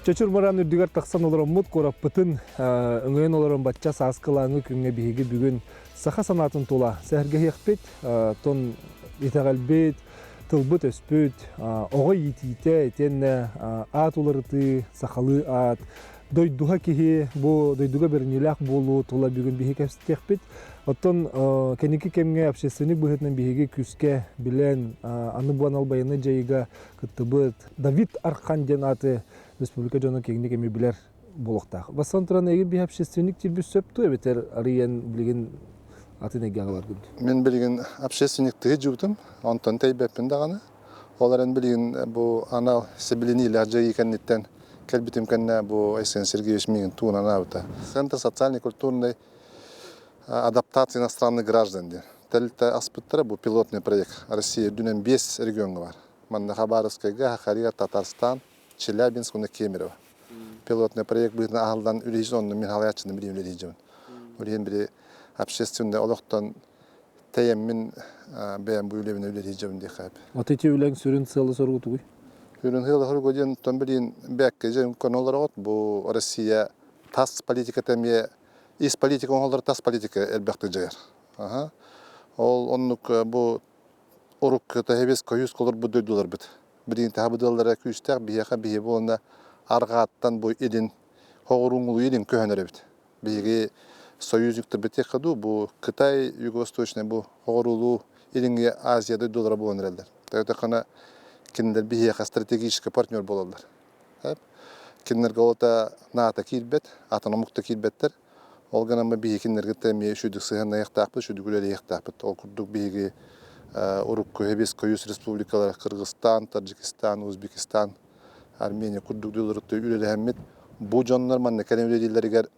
Чочур баран үрдүгэр тахсан олороммут куораппытын өҥөйөн олорон бачча сааскылааҥҥы күҥҥэ биһиги бүгүн саха санаатын тула сэһэргэһиэхпит, тон итэҕэлбит, тылбыт-өспүт, оҕо иитиитэ итиэннэ аат уларытыы, сахалыы аат, дойдуга киһи бу дойдуга бэриниилээх буолуу тула бүгүн биһиги кэпсэтиэхпит. Оттон кэнники кэмҥэ общественник быһыытынан биһиги күүскэ билэн, аны бу анал байыаннай дьайыыга кыттыбыт Давид Архан диэн ааты республика дьоно киэҥник эми билэр буолуохтаах. Бастан туран эйигин биһи общественник диирбит сөп дуо эбэтэр арыйан билигин атын эйгэҕэ баргын? Мин билигин общественник тыһы дьыбытым, онтон тэйбэппин даҕаны. Ол эрэн билигин бу анал сэбилэниилээх дьайыы кэнниттэн кэлбитим кэннэ бу Айсен Сергеевич миигин тугунан анаабыта. Центр социальной-культурной адаптации иностранных граждан диэн тэрилтэ аспыттара бу пилотный проект Россия үрдүнэн биэс региоҥҥа бар. Манна Хабаровскайга, Хахария, Татарстан, Челябинск уонна Кемерово. Пилотный проект быһыытынан аһыллан үлэһиз онно мин халаяччыны билим үлэлиһижибин. Ол бири общественный олохтон тэйэммин бэйэм бу үлэбин үлэлиһижибин диэхэ. От ити үлэҥ сүрүн сыалы соругу тугуй? Сүрүн сыалы соругу диэн тон билин бэкке дьэ конолорот бу Россия тас политиката эмиэ ис политика оҥолор тас политика элбэхтик дьайар. Ол оннук бу уруккута эбис көйүс олорбут дойдуларбыт. Билигин таһабыдыаллара күүстээх биһиэхэ биһи буолна арҕааттан бу илин хоҕуруҥулуу илин көһөн эрэбит. Биһиги союзниктарбыт диэххэ дуу, бу Кытай, Юго-Восточный бу хоҕуруулуу Илиҥҥи Азия дойдулара буолан эрэллэр. Тэтэххинэ кинилэр биһиэхэ стратегический партнер буолаллар. Кинилэргэ ол НАТО киирбэт, атын омук да киирбэттэр. Ол гынан биһиги кинилэргэ эмиэ үчүгдүк сыһыаннаһыахтаахпыт, үчүгдүк үлэлиэхтээхпит. Ол курдук биһиги урукку Сэбиэскэй Союз республикалара Кыргызстан, Таджикистан, Узбекистан, Армения курдук дойдуларыттан үлэлэһэммит бу дьоннор манна кэлэн үлэлииллэригэр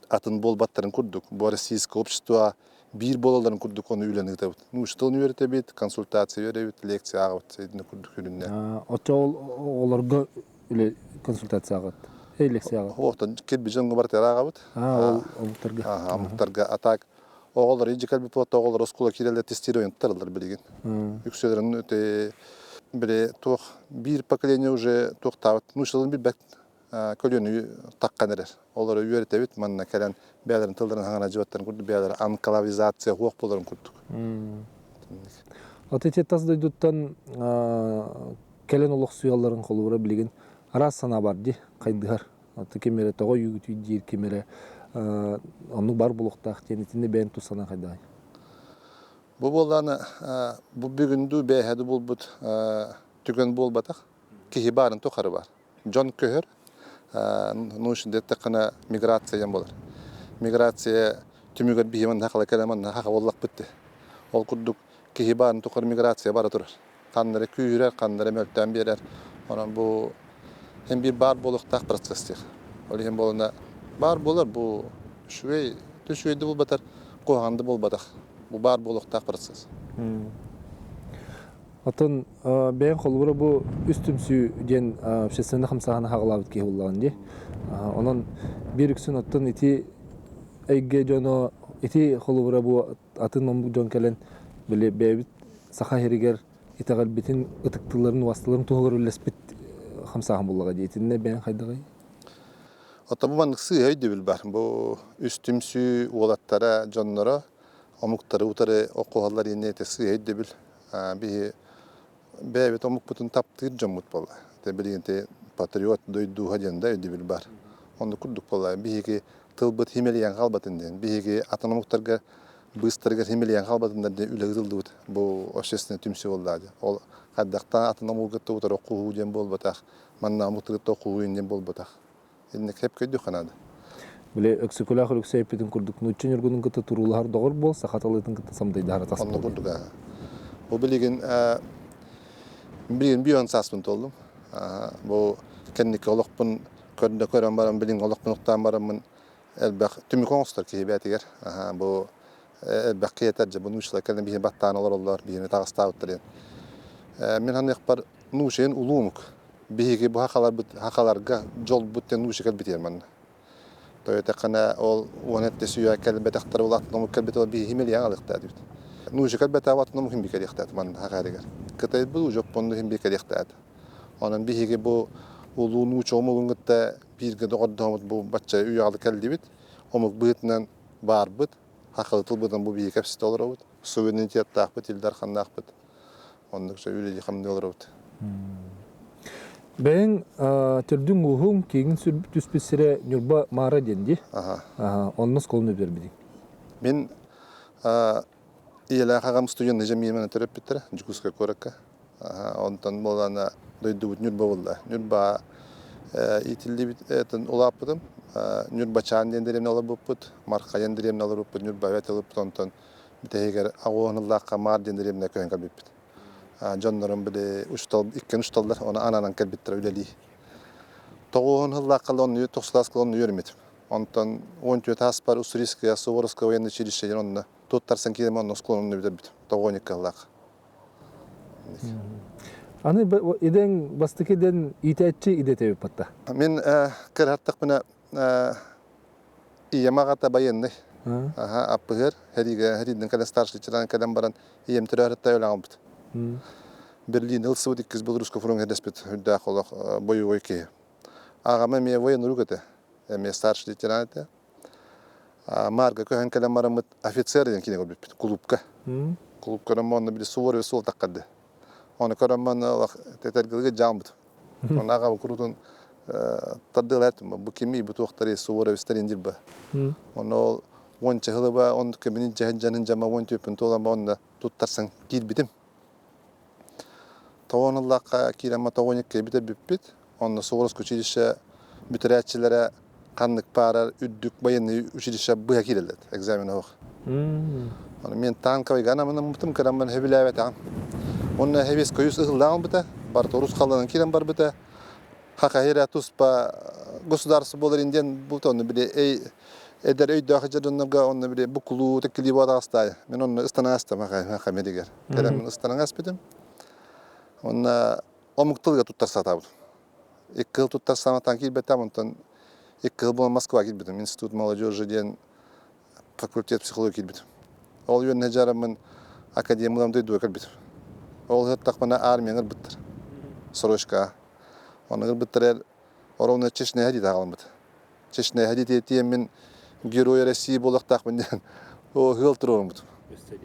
атын буолбаттарын курдук, бу российское общество биир буолалларын курдук ону үлэни ыытабыт. Нуучча тылын үөрэтэбит, консультация үөрэбит, лекция ааҕабыт, итини курдук үлүннэ. Оччо оҕолорго үлэ консультация аҕат лекция аҕат Оттон кирби дьоҥҥо барытыгар ааҕабыт. Ол омуктарга. Омуктарга а так оҕолор ижи кэлбит буолта оҕолор оскуола киирэллэр тестирование туттараллар билигин. Үксүлэрин били туох биир поколение уже туохтаабыт нууччаларын билбэт көлүөнү таххан эрэр. Олору үөрэтэбит манна кэлэн бэйэлэрин тылларын хаҥана дьыбаттарын курдук бэйэлэрэ анклавизация хуох боларын курдук. Вот эти тас дойдуттан кэлэн олохсуйалларын холобура билигин араас санаа бар дии хайдыһар. Ким эрэ тоҕо үүгүтүй диир, ким эрэ оннук бар булуохтаах диэн итиннэ бэйэн тус санаа хайдаҕый? Бу буоллаана бу бүгүндүү бээһэди булбут түгэн буолбатах. Киһи баарын тухары бар. Дьон көһөр, ну дэттеххина миграция диэн буолар. Миграция түмүгэр биһи манна хала кэлэн манна хаха буоллахпыт дии. Ол курдук киһи баарын тухары миграция бара турар. Ханна эрэ күүһүрэр, ханна эрэ мөлтөөн биэрэр. Онон бу һин биир баар буолуохтаах процесс диэх. Ол иһин буолана баар буолар бу үчүгэй, үчүгэй да буолбатар, куһаҕан да буолбатах. Бу баар буолуохтаах процесс. Оттон бэйэҥ холобура бу үс түмсүү диэн общественнай хамсааһыны хаҕалаабыт киһи буоллаҕын дии. Онон биир үксүн оттон ити эйгэ дьоно ити холобура бу атын омук дьон кэлэн били бэйэбит саха сиригэр итэҕэлбитин ытыктыылларын уосталарын туһугар үллэспит хамсааһын буоллаҕа дии. Итиннэ бэйэҥ хайдаҕый? Оттон бу маннык сыыһа өйдөбүл бар. Бу үс түмсүү уолаттара, дьонноро омуктары утары оххуһаллар иннэ ити сыыһа өйдөбүл. Биһи бэйэбит омукпутун таптыыр дьоммут буолла. Ити билигин ити патриот дойдуга диэн да өйдөбүл бар. Оннук курдук буолла. Биһиги тылбыт химэлийэн хаалбатын диэн. Биһиги атын омуктарга быыстарыгар химэлийэн хаалбатыннар диэн үлэ ыытыллыбыт. Бу общественный түмсүү буолла диэн. Ол хайдахтаан атын омугу кытта утары оххуһуу диэн буолбатах. Манна омуктары кытта оххуһуу диэн буолбатах. Инник хеп көйдүөххэ наада. Били Өксөкүлээх Өлөксөй эппитин курдук нуучча ньургунун кытта туруулаһар доҕор буол, саха талыытын кытта самдайдаһар атас Онно буол. курдук. Бу билигин билигин бион сааспын туоллум. Бу кэнники олохпун көрдө көрөн баран билин олохпун уктаан бараммын элбэх түмүк оҥостор киһи бээтигэр. Бу элбэх киһи дьэ бу нууччалар кэлэн биһини баттаан олороллор, биһини таҕыстаабыттар диэн. Мин ханыахпар нуучайын улуу омук. Биһиги бу хахаларбыт хахаларга дьолбут диэн нууча кэлбитигэр манна. Тоҕо ол уон эртэ сүйэ кэлбэтэхтэр улааттан омук кэлбит ол биһи химилиэн алыахтаат эбит. Нууча кэлбэтэ атын омук химби кэлиэхтээт манна хахарыгар. Кытай бу Жоппонну химби кэлиэхтээт. Онон биһиги бу улуу нууча омугун кытта бииргэ доҕордоһомут бу бачча үйэҕэ кэллибит. Омук быһыытынан баарбыт. Хахалы тылбытынан бу биһиги кэпсэтэ олоробут. Суверенитеттаахпыт, Ил Дарханнаахпыт. Оннук үлэлии хамныы олоробут. Бэйэҥ төрдүҥ ууһуҥ кииҥин түспүт сирэ Ньурба Маара диэн дии. Онно оскуоланы бүтэрбитиҥ. Мин ийэлээх аҕам студент дьэмиимэн төрөппүттэрэ Дьокуускай куоракка. Онтон буолана дойдубут Ньурба буолла. Ньурба иитиллибит улааппытым. Ньурбачаан диэн дэриэбинэ олорбуппут, Марха диэн дэриэбинэ олорбуппут, Ньурба эбэт ылыппыт, онтон бүтэһигэр Аҕуоһун Маар диэн дэриэбинэ көһөн кэлбиппит. Дьоннорум били учуутал иккиэн учууталлар, оны ананан кэлбиттэрэ үлэлии. Тоҕуоһун сыллаахха онну тохсулаас онну үөрэммитим. Онтон 14 ааспар Уссурийская Суворовская военное училище диэн онно туттарсан киирэн онно оскуоланы бүтэрбитим. Тоҕуон икки сыллаах. Аны идэҥ бастакы идэн иитээччи идэтэ эбиппатта. Мин кыраттахпына ийэм аҕата военный. Аппыһыр, хэриигэ хэриидин кэлэн старший лейтенант кэлэн баран ийэм төрөөрүттэ өлөн албыт. Берлин ылсыбыт иккис Белорусскай фронт хэдэспит үрдээх олох боевой киһи. Аҕам эмиэ военрук этэ, эмиэ старший лейтенант этэ. Маарга көһөн кэлэн бараммыт офицер диэн киинэ көрбүппүт кулуупка. Кулууп көрөн онно били Суворов суол таххарды. Оны көрөн манна тэтэргилгэ жаамбыт. Оны аҕам курутун тардыалаатым бу кими бу туохтары Суворовистар индирба. Оны ол уонча хылыба он көмүнүн жаһын жанын жама уон түөппүн туолан онно туттарсан киирбитим. Тоҕон ыллаахха киирэн тоҕон икки бүппүт. Онно Суворовское училище бүтэрээччилэрэ ханнык баарар үрдүк военный училище быһа киирэллэр экзамен оһох. Оны мен танковый анаммытым кыраммын хэбилээбэтэҕим. Онно хэбис көйүс ыһыллаан быта, барыта урус халланан киирэн барбыта. Хахахира туспа государство болар индиан бу онно били эй эдэр өйдөөх дьоннорго онно били букулуу теккили буотаҕастаай. Мен онно ыстанаастым хахамедигер. Кэлэммин ыстанаҥаспытым. Онно омук тылга туттар сатаабытым. Икки сыл туттарсааматан киирбэтим, онтон икки сыл буолан Москва киирбитим. Институт молодежи диэн факультет психология киирбитим. Ол үөннэ дьараммын академиялам дойдуга кэлбитим. Ол ыһыттахпына армияны ылбыттар. Срочка. Оны ылбыттар ровно Чечняга дии таҕаламмыт. Чечняга дии тиэммин Герой России буолуохтаахпын диэн о ыал туруоруммутум.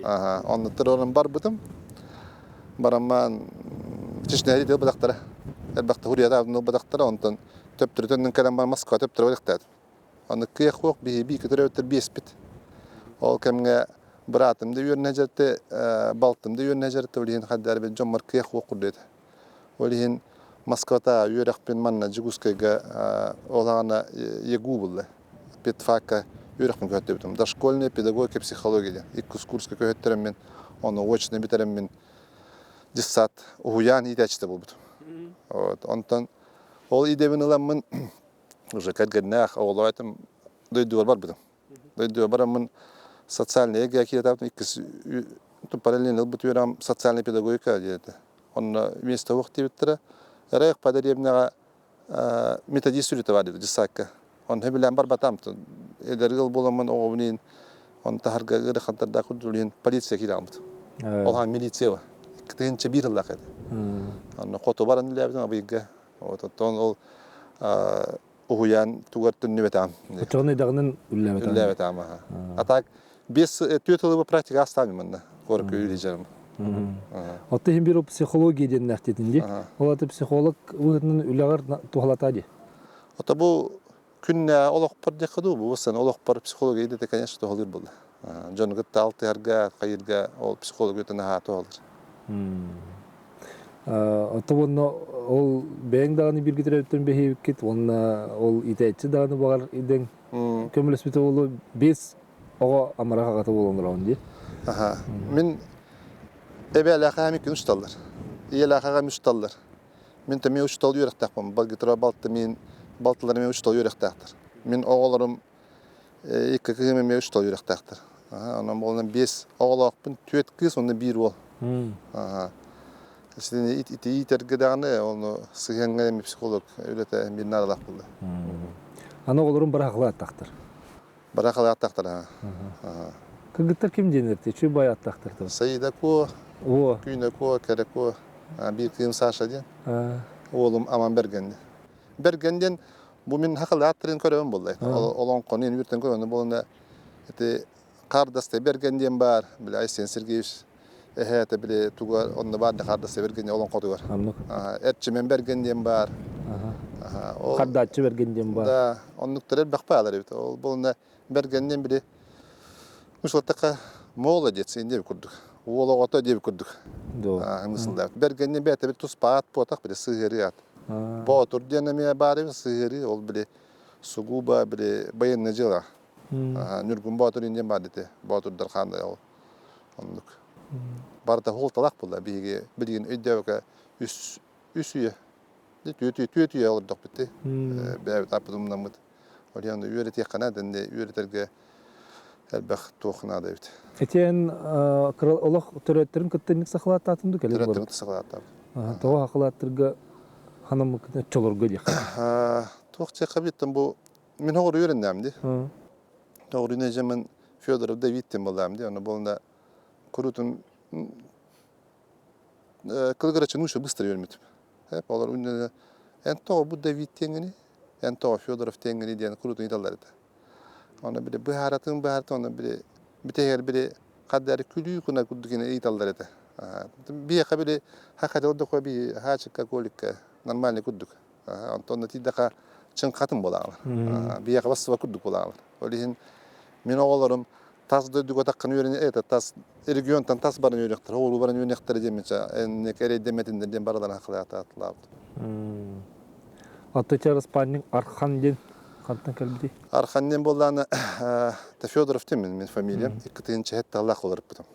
Ага, онно туруоран барбытым. Бараммаан Чечняга дии ылбатахтара. Элбэхтэ хуруйата ылбатахтара, онтон төптөрүтүнэн кэлэн баран Москва төптөрү барыахтаатым. Аны кыах суох биһи биир төрөөбүттэр биэспит. Ол кэмҥэ быраатым да үөрэнэ дьэртэ, балтым да үөрэнэ дьэртэ, ол иһин хайдары дьоммор кыах суох курдук этэ. Ол иһин Москвата үөрэхпин манна Дьокуускайга ол аҕана ЕГУ булла. Педфакка үөрэхпин көһөттөбүтүм. Дошкольная педагогика психология диэн. Иккис курска көһөттөрөммүн, ону очно бүтэрэммин детсад уһуйаан иитээччитэ буолбутум. Вот. Онтон ол идэбин ыламмын уже кэргэннээх оҕолор этим дойдугар барбытым. Дойдуга бараммын социальный эйгэ киирэтаабытым иккис параллельно ылбыт үөрэҕим социальная педагогика диэтэ. Онно вместо уох диэбиттэрэ. Эрэх по дэриэбинэҕэ методист сүрүтэ бар диэбит дьыссаакка. Онно билэн барбатам. Эдэр ыал буоламмын оҕобун иин он таһарга ыарахаттардаах курдук иһин полиция киирэ алмыт. Ол хаан милиция ба. 2001 сыллаах этэ. Онно хоту баран үлээбитим абыйга. Вот оттон ол уһуйаан тугар төннүбэтэҕим. Оччоҕуна идэҕинэн үллээбэтэҕим. Үллээбэтэҕим аха. А так без түөрт сылы практика астаан манна куоракка үлэлиир Оттон иһин бир психология диэннээх дии. Ол аты психолог быһыытынан үлэҕэр туһалата дии. Ото бу күннэ олохпор диэххэ дуу, бу сан олохпор психология идэтэ, конечно, туһалыыр буолла. Дьону кытта алтыһарга, хайырга ол психология наһаа туһалыыр. Оттон уонна ол бэйэҥ даҕаны бииргэ төрөөбүттэн бэһиэбиккит уонна ол иитээччи даҕаны баҕар идэҥ. Көмөлөспүтэ буолуо биэс оҕо амарах аҕата буолан олороҕун дии. Аха. Мин эбээлээхэ күн усталлар. Ийэлээхэ усталлар. Мин тэми учуутал үөрэхтээхпин. Балгытыра балты мин балтыларым эмиэ учуутал үөрэхтээхтэр. Мин оҕолорум икки кыһым эмиэ учуутал үөрэхтээхтэр. Онон буолан биэс оҕолоохпун, түөрт кыыс уонна биир уол. Итини ити иитэргэ даҕаны ону сыһыаҥҥа эми психолог үлэтэ биир наадалаах буолла. Аны оҕолорум барахалааттахтар. Барахалааттахтар аа. Кыргыттар ким диэн эрти? Чүй бай аттахтар. Саида Ко, О. Күнэ Ко, Кэрэ Ко, биир кыым Саша диэн. Уолум Аман Бэргэн диэн. Бэргэн диэн бу мин хахалаат аттарын көрөбүн буолла. Олоҥхону үртэн көрөбүн буолла. Ити Хардастай Бэргэн диэн баар, били Айсен Сергеевич эһээтэ били тугар онно баар да Хардастай Бэргэн олоҥхотугар. Эрчимэн Бэргэн диэн баар. Хардааччы Бэргэн диэн баар. Да, оннуктар элбэх баалар эбит. Ол буолна Бэргэн диэн били Мусултака молодец диэби курдук. Уол оҕото диэби курдук. Ымысылдаабыт. Бэргэнни бэйэтэ били туспаат буотах били сыһыарыы аат. Боотур диэн эмиэ баар эбит сыһыарыы ол били сугубо били военное дело. Ньургун Боотур диэн баар дите. Боотурдар хаандай ол. Оннук. Барыта хуолталаах буолла биһиги билигин өйдөөбөкө үс үс үйэ түөт түөт үйэ олордохпут ти. Бэйэбит аппыт умнаммыт. Ол үөрэтиэххэ наада, үөрэтэргэ элбэх туох наада эбит. Этиэн олох төрөттөрүн кытта инник сахалааттаатын ду кэлин Төрөттөрүн кытта сахалааттаабыт. Тоҕо хахалааттырга ханаммыккын оччолорго диэххэ. Туох диэххэ биттэн бу мин оҕор үөрэннэм ди. Оҕор үнэжэмин Федоров Давид диэн буоллаам ди. Оны буолна курутун кылгырачын уша быстро үөрмүтүм. Олор үннene эн тоҕо бу Давид диэҥҥини, эн тоҕо Федоров диэҥҥини диэн курутун ыйталлар этэ. Оны били быһааратын быһааратын, оны били бүтэһигэр били хаддары күлүү кына курдук ыйталлар этэ. Биһиэхэ били хаката ордоко би хаачыкка коликка нормальный курдук. Онтон тиийдэхэ чыҥхатын буолаҕалар. Биһиэхэ бассыба курдук буолаҕалар. Ол иһин мин оҕолорум тас дойдуга таххан үөрэнэ это тас регионтан тас баран үөрүөхтэр, оҕолуу баран үөрүөхтэрэ диэммичэ энник эрэйдэмэтиннэр диэн бараларын хахалаатаатылаабыт. Аттыча Распанник Архан диэн хантан кэлбитий? Архан диэн буоллаана Федоров диэн мин фамилиям. Икки тыһыынча аллах олоруппутум.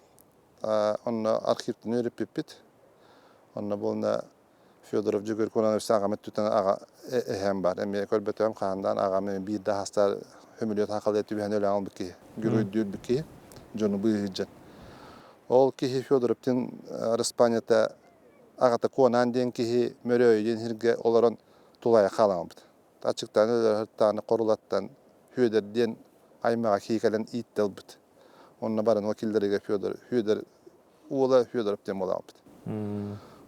Онно архивтан үөрүппүппүт. Онно буолна Федоров Дьөгүөр Куранович аҕам өттүттэн аҕа эһээм баар. Эмиэ көрбөтөҕүм хаандаан аҕам биир да хастар хөмүлүөт хахалыа түбэһэн өлөөн ылбыт киһи. Геройдүүр киһи. Дьону быыһыыр Ол киһи Федоровтин Распанята аҕата Куонаан диэн киһи Мөрөөйү диэн сиргэ олорон тулайа хаалаҥабыт. Аччыктаан өлөр хорулаттан Хүөдэр диэн аймаҕа киһи кэлэн ииттэ ылбыт. Онно баран ол киллэригэ Федор Хүөдэр уола Федоров диэн буолаабыт.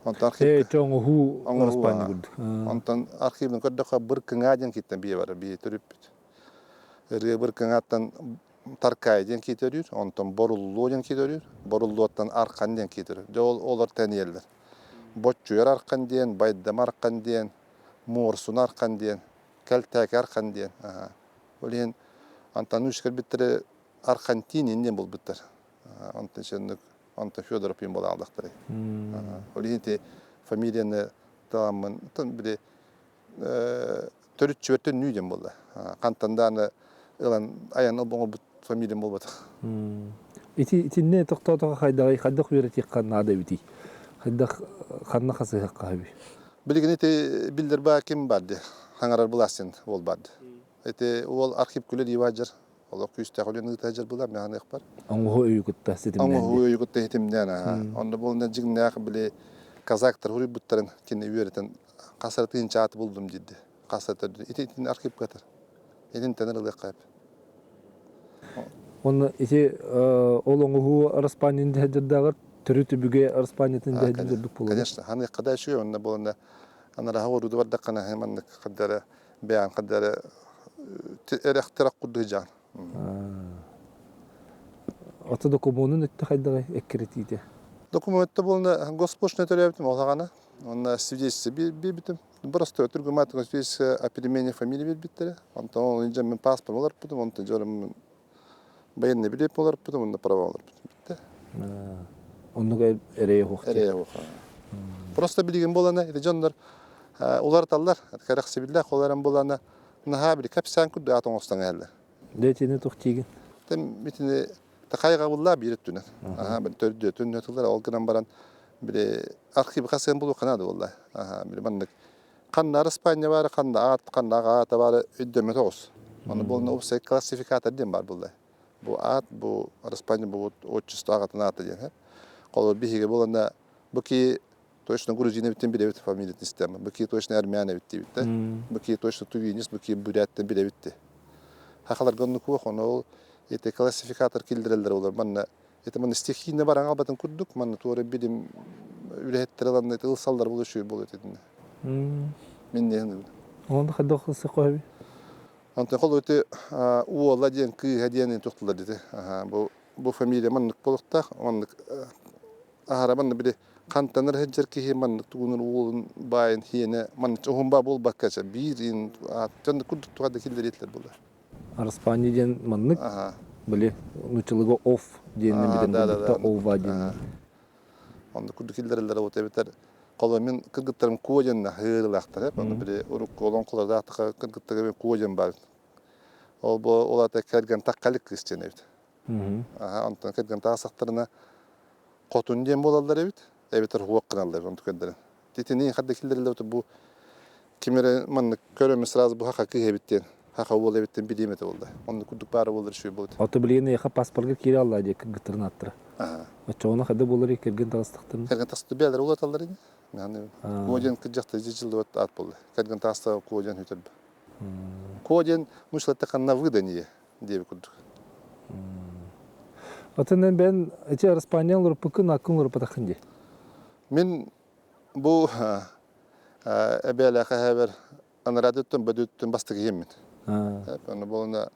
Онтон архивка оҥоһуу араспаанньа курдук. Онтон архивын көрдөххө Быркыҥаа диэн киттэн бие бар бие төрүппүт. Ырыа Быркыҥааттан Таркаай диэн кии төрүүр, онтон Боруллуо диэн кии төрүүр, Боруллуоттан Архан диэн кии төрүүр. Дьэ ол олор тэнийэллэр. Боччуйар Архан диэн, Байдам Архан диэн, Муорсун Архан диэн, Кэлтээки Архан диэн. Ол иһин Антон кэлбиттэрэ Архантин диэн булбуттар. Онтон сеннык онто Федоров пин буолаалдахтары. Ол иһин ити фамилияны таламмын били төрүтчүбэттэн нүү диэн буолла. Хантан дааны ылан айан оҥорбут фамилиям буолбатах. Ити итиннэ тохтоотоҕо хайдаҕый хайдах үөрэтиэххэ наада эбитий? Хайдах ханна хасыһыахха сөбүй? Билигин ити биллэр баа ким бар ди хаҥарар былаастын уол бар ди. Ити уол архив күлэ дии баадьар. Олох күүстээх үлэни ыыта сылдьар буолар миэхэ Оҥоһу өйү кытта ситимнээн. Оҥоһу өйү кытта ситимнээн аха. Онно буолна дьиҥнээх били казактар хуруйбуттарын кини үөрэтэн хас эрэ тыһыынча ааты булдум диирди. Хас эрэ төрдү. Ити итини архивка атар. Итинтэн ылыахха эп. Онно ити ол оҥоһуу араспаанньын дэһэрдээҕэр төрүт үбүгэ араспаанньатын дэһэрдин ордук буолуо. Конечно, ханыахха да үчүгэй онно буолна анараха орууду бардаххына маннык хардара бэйэҥ хардары эрэхтэрэх курдук дьаан. Ото докумуонун өттө хайдаҕый эккирэтиитэ? Докумуонта буолна госпошлина төлөөбүтүм ол саҕана. Онно свидетельство биэрбитим. Простой түргүмаатык свидетельство о перемене фамилии биэрбиттэрэ. Онтон ол дьэ мин паспорт олорпутум, онтон дьонум военный билет олорпутум, онно права олорпутум. Бүттэ. Оннук эрэйэ суох. Эрэйэ суох. Просто билигин буолана ити дьоннор уларыталлар, кэрэхсэбиллээх ол эрэн буолана. Наһаа били кэпсээн курдук аат оҥостон иһэллэр. Дьэ итини туох диигин? Тэн итини такайҕабыллаа биир өттүнэн. Аха били төрдүөтүн нөтүлэр ол гынан баран били архив хасыан булуохха наада буолла. Аха били маннык ханна араспаанньа баара, ханна аат, ханна аата баара өйдөммөт оҕус. Ону буолна уопсай классификатор диэн баар буолла. Бу аат, бу араспаанньа бу отчество аҕатын аата диэн. Холобур биһиги буолана бу ки точно грузин эбиттин билэбит фамилиятын система. Бу ки точно армян эбит диэбит да. Бу ки точно тувинец, бу ки буряттан билэбит ди. Хахаларга оннук уох, ону ол ити классификатор киллэрэллэр олор манна ити манна стихийно баран албатын курдук манна туора билим үлэһиттэр ыланна ити ылсаллар буолуо үчүгэй буолуо этиннэ. Мин диэн Онно хайдах ылсыахха Онтон холу ити уола диэн кыыһа диэн туохтулар дити. Бу бу фамилия маннык буолуохтаах, маннык аһара манна били хантанар сылдьар киһи маннык тугунун уолун баайын хиэнэ маннык уһун баа буолбакка биир ин аттан курдук туга да киллэриэтлэр буолар. Араспаанньа диэн маннык били нууччалыга оф диэннэн билэн курдукта ова диэн. Онно курдук киллэрэллэр вот эбэтэр холо мин кыргыттарым куо диэн ыһыырылаахтар онно били урукку олоҥхолордаахтаха кыргыттарым куо диэн баар. Ол бу ол ата кэргэн таккалык кыыс диэн эбит. Онтон кэргэн таҕысахтарына хотун диэн буолаллар эбит, эбэтэр уох гыналлар эбит онту көрдөрөн. Итини хадда киллэрэллэр бу ким эрэ маннык көрөмүн сразу бу хаха кыыс эбит диэн, хаха уол эбит диэн билиэм этэ буолла. Оннук курдук баара буоллар үчүгэй буолуо. Ото билигин эйиэхэ паспорга киирэ аллаа диэ кыргыттарын ааттара. Оччоҕуна хайда буолар кэргэн таҕыстахтарына? Кэргэн таҕыста бэйэлэрэ улаталлар ини. Куо диэн кырдьахта дьыллыбат аат буолла. Кэргэн таҕыста куо диэн хүтэрбэ. Куо диэн мушлатта ханна выданье диэбит курдук. Отон бэн эти Араспаанньаан олорпуккун, аккын олорпатаххын дии. Мин бу эбээлээх эһээбэр анараадыттан бөдүттэн бастакы иһиммит. Аны буолуна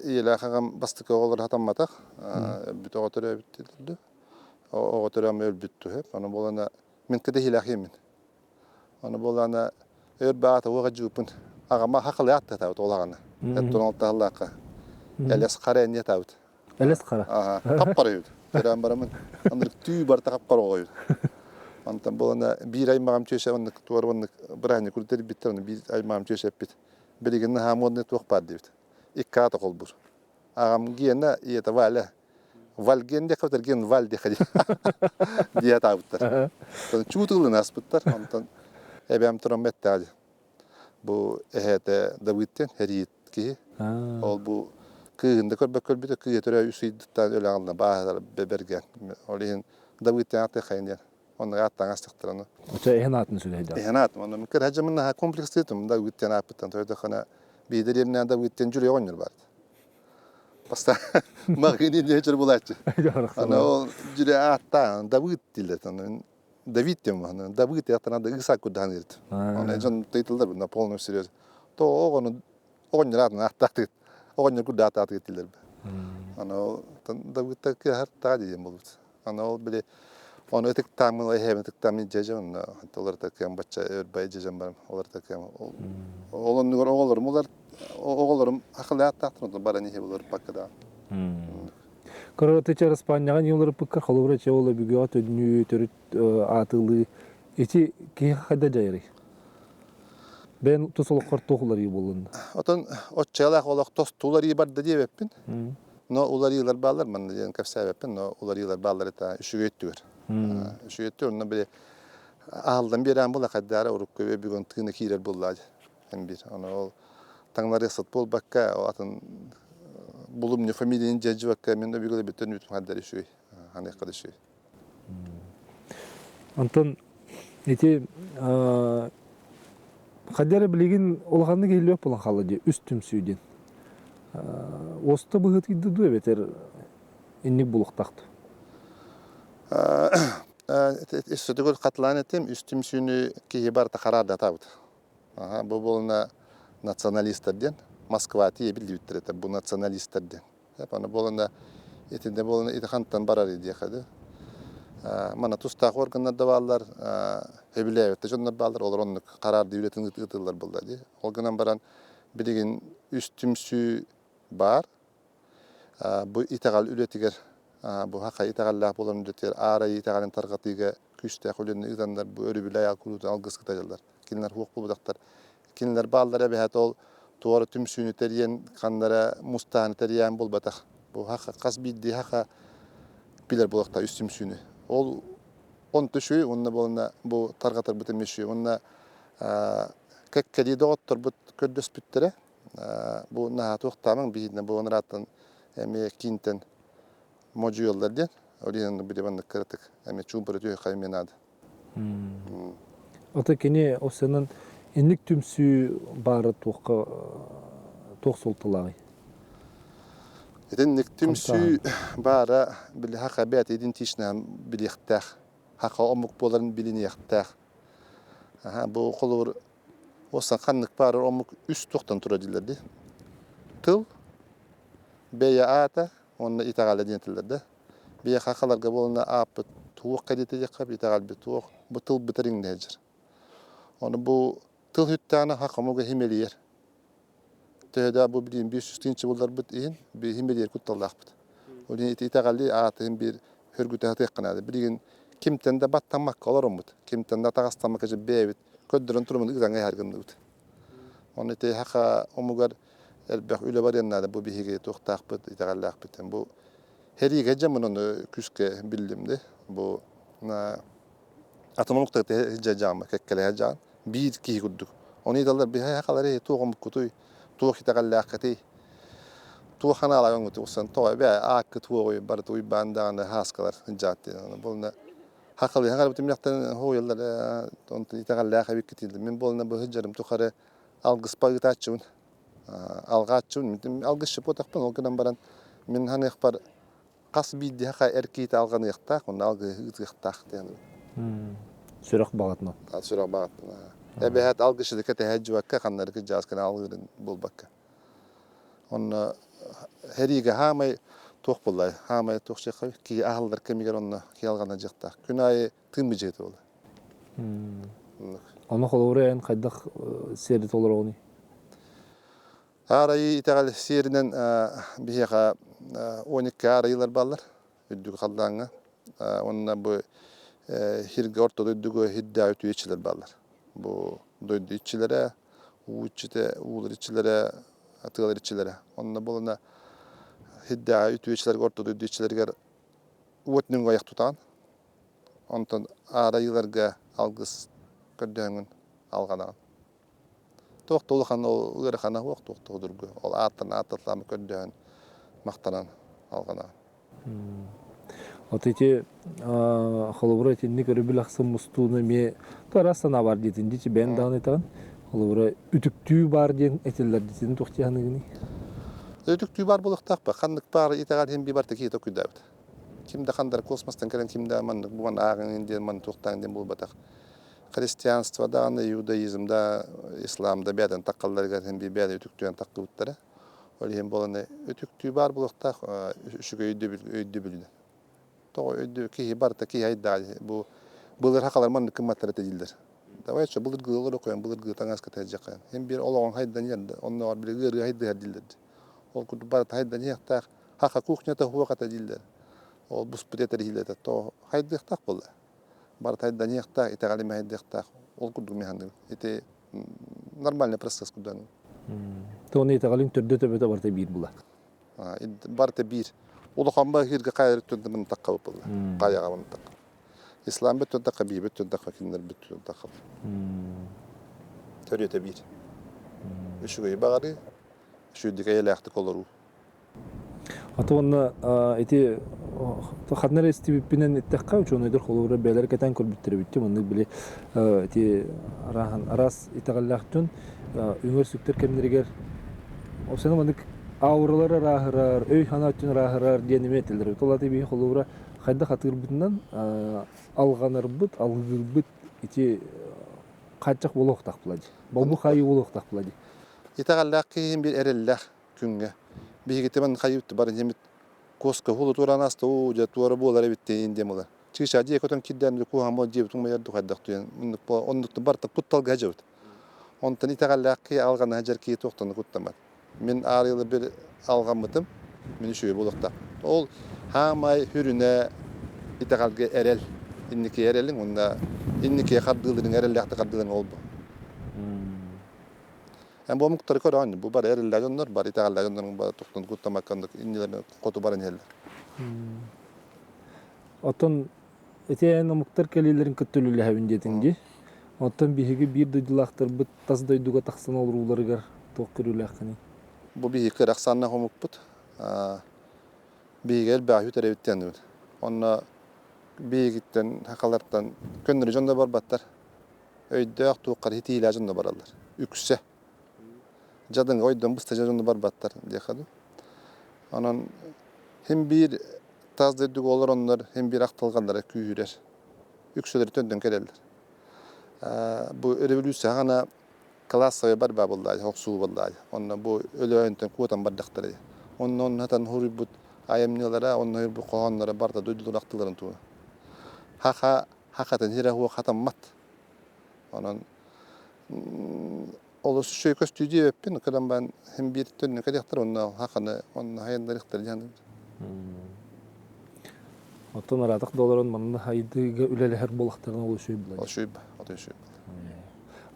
ийэлээх аҕам бастакы оҕолор хатамматах, өлбүт оҕо төрөөбүт дииллэр. Оҕо төрөөм өлбүт туһэ. Аны буолана мин кэтэһиилээх иһиммин. Аны буоллаана өр баата уоҕа дьууппун аҕама хахалыы аттатаабыт ол аҕаны. Эттон алтаһаллаахха. Элэс хара энниэ атаабыт. Элэс хара. Аха, хаппар үһүт. Төрөөн барамын. Андырык түү барта хаппар оҕо үһүт. Онтон буолана биир аймаҕым чүөсэ оннук туора оннук бырааһынньык курдэрбиттэр, ону биир аймаҕым чүөсэ эппит. Билигин наһаа модный туох баар диэбит. Икки аата холбуур. Аҕам Гена, ийэтэ Валя. Вальген диэххэ эбэтэр Генваль диэххэ дии атаабыттар. Чуутулун аспыттар. Онтон эбээм туран эттэҕэ бу эһээтэ Давыд диэн эриит киһи. Ол бу кыыһын да көрбөккө өлбүтэ, кыыһа төрөө үс ыйдыттан өлө аҕалла бааһырар бэргэн. Ол иһин Давыд диэн ааттыаххайын диэн. Онно ааттаан астахтар ону. Очо эһэн аатын сүлэйдэ. Эһэн аатым. Онно мин кыра дьамын наһаа комплекстыытым Давыд диэн ааппыттан тойдоххуна биирдэ диэмнээн Давыд диэн дьүрү оҕонньор баар. Баста маҕыын инньэ чөр булааччы. Аны ол дьүрэ ааттаан Давыд дииллэр. Давид диэн Давыд яттана да Исаак курдаан диэт. Оны дьон тыйтылдар на полном серьезе. То оҕону оҕонньор аатын ааттаатыгыт. Оҕонньор курдаатаатыгыт дииллэр. Аны ол Давыдта кыһар таа диэн болбут. Аны ол били ону ытыктааммын эһээбин ытыктааммын дьэдьэ онно олорто кыам бачча өрбай дьэдьэн барым олорто кыам ол оннугар оҕолорум олар оҕолорум акылааттаахтар баран иһи булар паккада. Кыраты Аспаанньаҕа ньылырыппыккар холобура чэ ол өбүгэҕэ төннүү төрүт аатылыы ити киһи хайда дьайарый? Бэйэн тус олоххор туох уларыы буоллун? Отон оччалаах олох тосту уларыы барда диэбэппин. Но уларыылар бааллар манна диэн кэпсээбэппин, но уларыылар бааллар это үчүгэй өттүгэр. Үчүгэй өттүгэр онно били аһыллан биэрээн була хайдаара урукку бүгүн тыына киирэр буоллаа эн биир. Ону ол таҥнарыахсыт буолбакка, атын булумньу фамилияны дьэдьибэккэ мин өбүгэлэрбиттэн үүтүм хайдар үчүгэй, ханыахха да үчүгэй. Онтон ити хайда эрэ билигин улаханнык иһиллиэх буолан хаалла дии үс түмсүү диэн. Уоста быһыытыйда дуу эбэтэр инник булуохтаах дуу? Өссө хатылаан этим, үс түмсүүнү киһи барыта хараардатаабыт. Бу буолуна националистар диэн, Москва тиийэ биллибиттэр этэ, бу националистар диэн. Аны буолана итиннэ буолана ити хантан барар диэхэ дуу. Мана тустаах органнар да бааллар, сөбүлээбэт да дьоннор бааллар, олор оннук хараардыы үлэтин ыытыллар буолла дии. Ол гынан баран билигин үс түмсүү баар. Бу итэҕэл үлэтигэр, бу хахай итэҕэллээх буолан үлэтигэр аар айыы итэҕэлин тарҕатыыга күүстээх үлэни ыытаннар бу өрүбүлэй куруутун алгыс кытайаллар. Кинилэр хуох буолбатахтар. Кинилэр бааллара эбэһээт ол туора түмсүүнү тэрийэн, ханнара мустааны тэрийэн буолбатах. Бу хас биирдии хаха билэр буолуохтаах үс түмсүүнү. Ол онто үчүгэй уонна буолна бу тарҕатарбыт эмиэ үчүгэй. Уонна кэккэлии доҕотторбут көрдөспүттэрэ. Бу наһаа туохтаамаҥ биһиэнэ бу ырааттан эмиэ киинтэн модьуйаллар диэн. Ол иһин били маннык кыратык эмиэ чуумпура түһүөххэ эмиэ наада. Ото кини осенан инник түмсүү баара туохха туох суолталааҕый? Итинник түмсүү баара били хака бэйэтэ идентичныһын билиэхтээх, хака омук буоларын билиниэхтээх. Бу холобур осан ханнык баарар омук үс туохтан турар дииллэр дии. Тыл, бэйэ аата уонна итэҕэлэ диэн этэллэр да. Бэйэ хахаларга буолана ааппыт туох кэлиэтэ диэххэ итэҕэлбит туох бу тылбыт эриҥнэһэ дьэр. Ону бу тыл хүттэҕинэ хах омуга химэлийэр. Төһө да бу билигин 500 тыһыынча булларбыт иһин химэлийэр кутталлаахпыт. Ол иһин ити итэҕэли аатын биир хөргүтэ сатыахха наада. Билигин кимтэн да баттаммакка олороммут, кимтэн да атаҕастаммакка дьэ бэйэбит көрдөрөн туруммут ыытаҥҥа иһэр гынныбыт. Ону ити хаха омугар элбэх үлэ барыан наада бу биһиги туохтаахпыт, итэҕэллээхпит. Бу Хэриигэ дьэ мун ону күүскэ биллим де. Бу атын омуктар дьаама кэккэлэһэ дьаан биир киһи курдук. Ону ыйыталлар биһи хахалары туох омуккутуй, туох итэҕэллээххитий, туох ханаалаах оҥутуй усан тоҕо эбээ ааккы туоҕуй барыта уйбаан даҕаны хааскалар дьаат диэн. Буолна хахалыы хахарбытым миэхтэн хоһуйаллар онтон итэҕэллээх эбиккит Мин буолна быһы дьарым тухары алгыспа ыытааччыбын. Алҕааччыбын алгысчы буотахпын ол гынан баран мин ханыахпар хас биирдиһэ эр киһитэ алҕаныахтаах уонна алгыһы ыытыахтаах диэн сүрэх баҕатынан сүрэх баҕатынан эбэһээт алгысчыты кэтэһэ дьыбакка ханнарыкы дьаасканы алгыырын буолбакка онно хэриигэ хаамай туох буоллай хаамай туох киһи аһыллар кэмигэр онно киһи алҕана дьыахтаах күн аайы тыын быдьыыта буолар. Ону холобура эн хайдах сиэри толороҕунуй? Аар айыы итэҕэл сиэринэн биһиэхэ 12 аар айыылар бааллар үрдүк халлааҥҥа. Уонна бу хиргэ орто дойдуга хирдээх үтүө иччилэр бааллар. Бу дойду иччилэрэ, уу иччитэ, уулар иччилэрэ, тыалар иччилэрэ. Онно буолана хирдээх үтүө иччилэргэ орто дойду иччилэригэр уот нөҥүө айах тутаҕын. Онтон аара айыыларга алгыс көрдөһөҥҥүн алҕанаҕын. Туох да улахан ол ыарахана суох, туох да судургу. Ол ааттан ааттаталаан көрдөһөн, махтанан алҕанаҕын. Вот эти холобура итинник өрөбүл ахсын мустууну эмиэ араас санаа бар диэтин дии бэйэн даҕаны этэҕин холобура үтүктүү баар диэн этиллэр дитин туох дии саныыгыный? Үтүктүү баар буолуохтаах ба ханнык баар итэҕэл иһин бии барыта киһи токуйдаабыт. Ким да хандар космостан кэлэн ким да маннык бу манна ааҕыҥ диэн манна туохтааҥ диэн буолбатах. Христианство даҕаны, иудаизм да, ислам да бэйэтин таххалларыгар иһин бии бэйэтин үтүктүүнэн таххыбыттара. Ол иһин буолан үтүктүү баар буолуохтаах үчүгэй өйдөбүлүнэн. Тоҕо өйдөбүл киһи барыта киһи айдаа бу былыр хахалар маннык гымматтар этэ дииллэр. Давай что былыргы олору былыргы таҥаска тэдьэххэ. Һин биир олоҕун хайдан иһэр оннооҕор били ыарыы хайдыһар дииллэр. Ол курдук барыта хайдан иһиэхтээх. Хаха кухнята хуох этэ дииллэр. Ол буспут этэр иһилэтэ то хайдыахтаах буолла. Барыта хайданыахтаах, итэҕэлимэ хайдыахтаах. Ол курдук механизм. Ити нормальный процесс курдан. Тоны итэҕэлиҥ төрдө төбөтө барыта биир була. Барыта биир. Улахан баһыырга хайар өттүн тахха буолла. Хайаҕа тахха. Ислам бүттүн тахха, бии бүттүн тахха, кинилэр бүттүн тахха. Төрүөтэ биир. Үчүгэй баҕарыы, үчүгэйдик эйэлээхтик олоруу. Ата уонна ити ханна эрэ истибиппинэн эттэххэ, учуонайдар холобура бэйэлэрэ кэтээн көрбүттэр эбит маннык били ити арааһын араас итэҕэллээх дьон үҥэр-сүктэр кэмнэригэр осена маннык ауралар ырааһырар, өй-санаа өттүн ырааһырар диэн эмиэ этэллэр эбит. Ол аата биһи холобура хайдах атыырбытынан алҕанарбыт, алгыырбыт ити хааччах буолуохтаах була дии. Болбу хаайыы буолуохтаах була дии. Итэҕэллээх киһи биир эрэллээх күҥҥэ. Биһигити ман хайыыт бары дьэмит куоска хулу туораан аста уу дьэ туора буолар эбит диэн диэн буолар. Чыычаа дьиэ көтөн кирдээн били куһаҕан буол дьиэбит умайар духайдах туйан оннук барыта кутталга дьэбит. Онтон итэҕэллээх киһи алҕанаһа дьэр киһи туохтан куттаммат. Мин аарыылы бир алҕаммытым, мин үчүгэй буолуохтаах. Ол хаамай хүрүнэ итэҕэлгэ эрэл, инники эрэлиҥ уонна инники хардыылырыҥ эрэллээхтик хардыыларыҥ ол бу. Эн бу омуктары көрөҕүн, бу бары эрэллээх дьоннор, бары итэҕэллээх дьоннорун бары тухтан куттамакка иннилэрин хоту баран иһэллэр. Оттон ити эн омуктар кэлиилэрин кытта үлэлэһэбин диэтиҥ дии. Оттон биһиги биир дойдулаахтарбыт тас дойдуга тахсан олорууларыгар туох көрүүлээххиний? Бу биһиги кыра ахсааннаах омукпут. Биһиги элбэҕи үтэрэбит диэн. Онно биһигиттэн, сахалартан көннөрү дьон да барбаттар. Өйдөөх туоххар итиилээх дьон да бараллар. Үксэ. Дьадаҥы ойдон быста дьон да барбаттар диэхэ дуу. Онон хим биир тас дойдуга олороннор хим биир ахтылҕаннара күүһүрэр. Үксүлэрэ төннөн кэлэллэр. Бу революция хаҕана классовай борьба буолла, охсуу буолла. Онно бу Өлөөнтөн куотан бардахтара. Онно онно хуруйбут айымньылара, онно хуруйбут хоһоонноро барыта дойдулар ахтыларын туһунан. Хаха хахатын сирэ суох хатаммат. Онон олус үчүгэй көстүү диэбэппин, кэлэн баран син биир төннө кэлиэхтэр онно хаханы онно хайыннарыахтар диэн. Оттон араатах да олорон манна хайдыыга үлэлэһэр буолахтарына ол үчүгэй буолар. Үчүгэй, ото үчүгэй.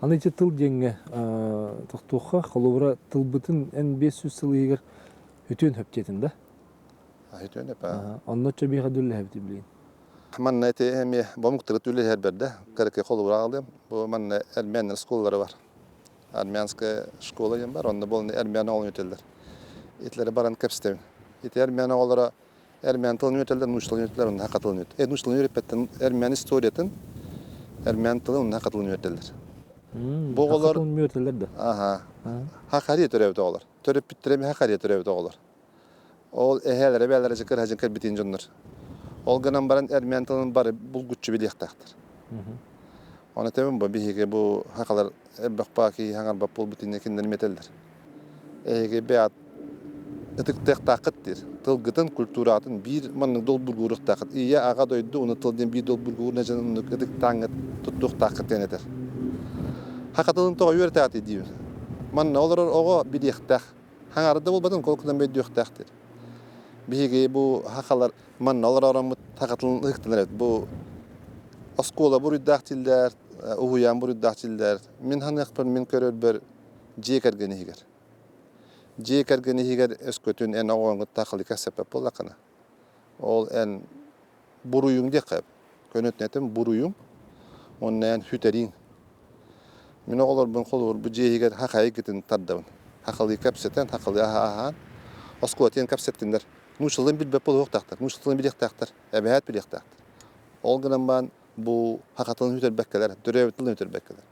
Аны ити тыл диэҥҥэ тохтуохха, холобура тылбытын эн 500 сыл иһигэр үтүөн хөп диэтин да? Үтүөн хөп. Онно чө биэхэ дүллэһэбит билигин. Манна ити эмиэ бомуктары үлэлэһэр бэрдэ. Кыракый холобура аҕалыам. Бу манна армян школалара бар. Армянская школа диэн бар. Онно буолан армян оҕолорун үөтэллэр. Итилэри баран кэпсэтэбин. Ити армян оҕолоро эрмээн тылын үөрэтэллэр, нуучча тылын үөрэтэллэр, онно саха тылын үөрэтэллэр. Нуучча тылын үөрэппэттэн эрмээн историятын, эрмээн тылын онно саха тылын үөрэтэллэр. Бу Саха оҕолор тылын үөрэтэллэр да? Аха. Хахария төрөөбүт оҕолор. Төрөппүттэрэ эмиэ хахария төрөөбүт оҕолор. Ол эһээлэрэ эбээлэрэ дьыкыр кэлбитин дьоннор. Ол гынан баран эрмээн тылын бары булгуччу билиэхтээхтэр. Оны этэбин бу биһиги бу хахалар элбэх баки хаҥарбат буолбут иннэ кинилэр метэллэр. Эһиги бэйэҕит ытыктыахтааххыт диир. Тылгытын, культуратын биир маннык долбургууруохтааххыт. Ийэ, аҕа дойду, уну тыл диэн биир долбургуур дьонуннук ытыктааҥҥыт туттуохтааххыт диэн этэр. Саха тылын тоҕо үөрэтэҕитий диибин. Манна олорор оҕо билиэхтээх. Хаҥары да буолбатын холкутан өйдүөхтээх диир. Биһиги бу сахалар манна олоророммут саха тылын ыһыктанар эбит. Бу оскуола буруйдаах дииллэр, уһуйаан буруйдаах дииллэр. Мин саныахпар, мин көрөрбөр дьиэ кэргэн иһигэр. Дьиэ кэргэн иһигэр өскөтүн эн оҕоҥ тахалыка сэппэт буоллаххына, ол эн буруйуҥ диэххэ көнөтүн этим буруйуҥ уонна эн сүтэрииҥ. Мин оҕолорбун холобур бу дьиэ иһигэр хахайгытын тардабын. Хахалыы кэпсэтэн, хахалыы аһаан, оскуола тиийэн кэпсэттиннэр. Нууччалыын билбэт буолуохтаахтар, нуучча тылын билиэхтээхтэр, эбэһээт билиэхтээхтэр. Ол гынан баран бу саха тылын сүтэрбэккэлэр, төрөөбүт тылын сүтэрбэккэлэр.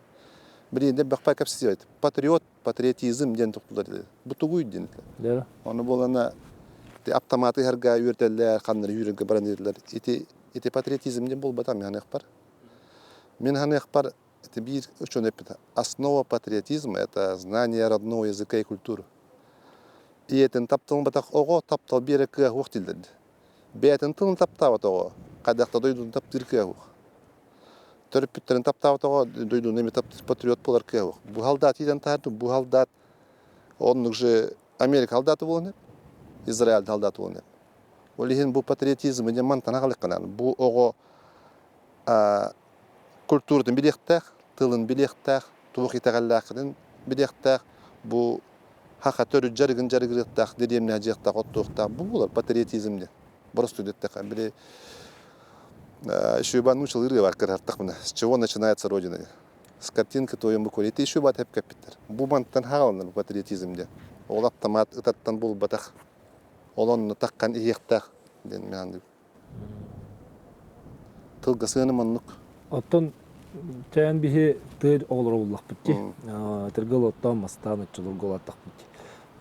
Билигин бэхпай кэпсэтиэбит. Патриот, патриотизм диэн туттулар этэ. Бу тугуй диэн. Ону буолана аптамааты ыһарга үөрэтэллэр, ханнары үүрэргэ баран иһэллэр. Ити ити патриотизм диэн буолбата мин ханыахпар. Мин ханыахпар это биир ученый эппит. Основа патриотизма – это знание родного языка и культуры. Ийэтин тапталын оҕо таптал биэрэ кыа уох дииллэр. Бэйэтин тылын таптаабат оҕо хайдах да дойдутун таптыыр кыа уох. Төрөппүттэрин таптаабат оҕо дойдуну эмиэ патриот буолар кыа уох. Бу халдаат иитэн таһаарда, бу халдаат оннук же Америка халдаата буолан Израиль халдаата буолан Ол иһин бу патриотизм диэн мантан аҕалыаххынан бу оҕо культуратын билиэхтээх, тылын билиэхтээх, туох итэҕэллээххитин билиэхтээх, бу хаха төрүт дьарыгын дьарыгырыахтаах, дэриэбинэ дьиэхтээх, оттуохтаах бу буолар патриотизм диэн. Боростуой диэтэххэ, били еще Иван нуучалыыр бар кырартахпына, с чего начинается Родина? С картинки твоем буквально. Это еще бат кэппиттэр. Бу мантан хааланар патриотизм диэн. Ол аптамаат ытаттан булбатах. Ол онно таххан иһиэхтээх диэн мен Тылга сыаным оннук. Оттон чээн биһи тыа оҕолоро буллахпыт дии. Тыргыл оттоон мастаан оччолорго улааттахпыт дии.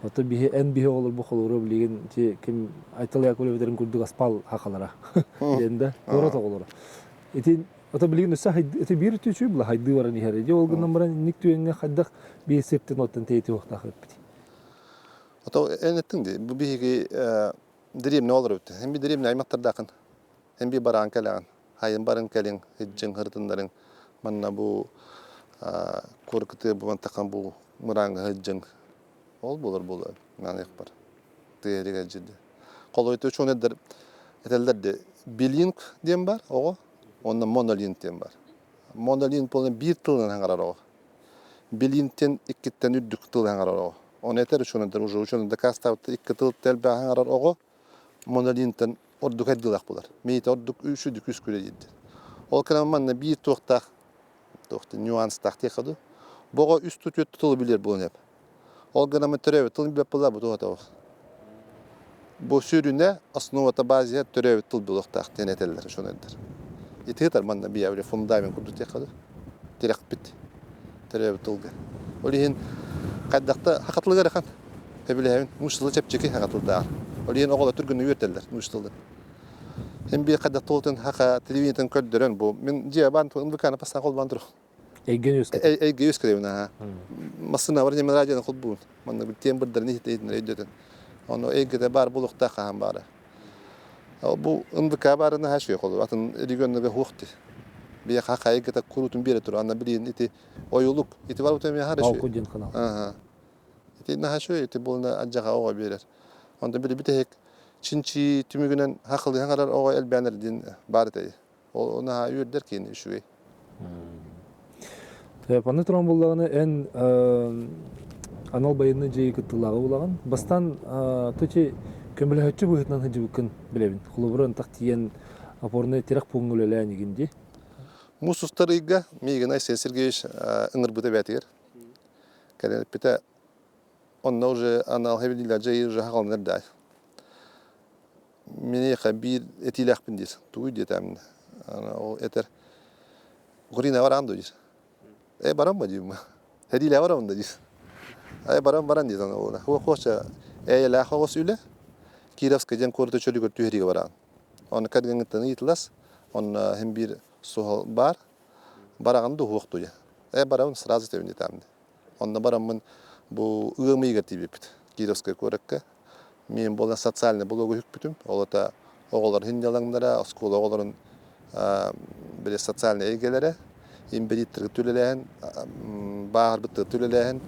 Оттон биһи эн биһи оҕолор бу холоро билигин ти ким Айтал Яковлевитерин курдук аспал хахалара диэн да куорат оҕолоро. Ити ото билигин өссө ити биир үтүчүй була хайдыы баран иһэр. Ити ол гынан баран инник түгэҥҥэ хайдах биир сиртэн оттон тэйити уохтаах эппит. Ото эн эттиҥ дии бу биһиги дэриэбинэ олоробут. Эн би дэриэбинэ аймахтардаахын. Эн би бараан кэлэҕин. Хайын барын кэлиҥ, ыддьыҥ һырытыннарыҥ. Манна бу куоракытыа бу мантахан бу мырааҥҥа сылдьыҥ. Ол буолар буолуо бар. Тыа иһигэр дьиде. Холойто учуонайдар этэллэр де билинг диэн бар оҕо, онно монолинг диэн бар. Монолинг буолан биир тылынан хаҥарар оҕо. Билиинтэн иккиттэн үрдүк тыл аҥарар оҕо. Оны этэр учуонайдар уже учуонай дакаастаабыттар икки тыл элбэх аҥарар оҕо монолинтан ордук эрдилэх булар. Миитэ ордук үсүдүк үс күлэ диирдэр. Ол кэнэн манна биир туохтаах туохта нюанстаах диэххэ дуу. Бу оҕо үс түөрт тылы билэр буолан эп. Ол гынан төрөөбүт тылын билбэт буолла бу туһата Бу сүрүнэ основата базия төрөөбүт тыл буолуохтаах диэн этэллэр учуонайдар. Итиһитэр манна биябри фундамент курдук диэххэ дуу. Тирэхпит төрөөбүт тылга. Ол иһин хайдахта хакатылыгар ахан эбилэһэбин нуучча тыла чэпчэки хакатылдаах. Ол иһин оҕолор түргэнник үөртэллэр нуучча тылын. Эн биир хайдах тылытын хака телевидениетын көрдөрөн бу мин дьиэ баан НВК-ны пастан холбаан турух. Эйгэн үөскэтэр. Эйгэ үөскэтэбин аха. Массыына бар немен радионы холбуун. Манна бир тиэн бырдарын иһитэ өйдөтөн. Ону эйгете бар булуктаах хаһан баара. Бу НВК баарына хашы холор. Атын регионнарга хуохти. Бия хака эйгете курутун биэрэ тур. Анна билин ити ойулук. Ити бар бутан харашы. Алку диэн канал. Аха. Ити наһашы ити буолна аджаха оҕо биэрэр. Онто били битэһик чинчи түмүгүнэн хахылыһан арар оҕо элбээн эрдин баар этэй. Ол наһаа үөрдэр киһини үчүгэй. Панны туран буллаҕына эн анал байынны дьиэ кыттыылааҕы булаҕын. Бастаан тути көмөлөһөччү быһыытынан сылдьыбыккын билэбин. Холобура ынтах тиийэн опорный тирэх пууҥҥа үлэлээн игин дии. Муус устар ыйга миигин Айсен Сергеевич ыҥырбыта эбээтигэр. Кэлэн эппитэ онно уже анал хэбилиилэр дьайыы уже хаҕаланар да. Миэхэ биир этиилээхпин диир. Тугуй диэтээмнэ. Ол этэр Украина бараан дуо диир. Э баран ба диим. Хэриилээ барабын да диир. Э баран баран диир ол. Хуохуоча эйэлээх оҕус үлэ Кировскай диэн куораты чөлүгэр түһэриигэ бараан. Оны кэргэҥҥиттэн ыйытылас. Онно хим биир суһал баар. Бараҕын дуһуох туйа. Э барабын сразу тэбин диэтээмнэ. Онно бараммын бу ыам ыйыгар тиийбиппит Кировскай куоракка. Мин буолан социальный блогу үкпүтүм. Ол это оҕолор сынньалаҥнара, оскуола оҕолорун били социальный эйгэлэрэ, инбэлииттэргэ үлэлээһин, бааһырбыттарга үлэлээһин,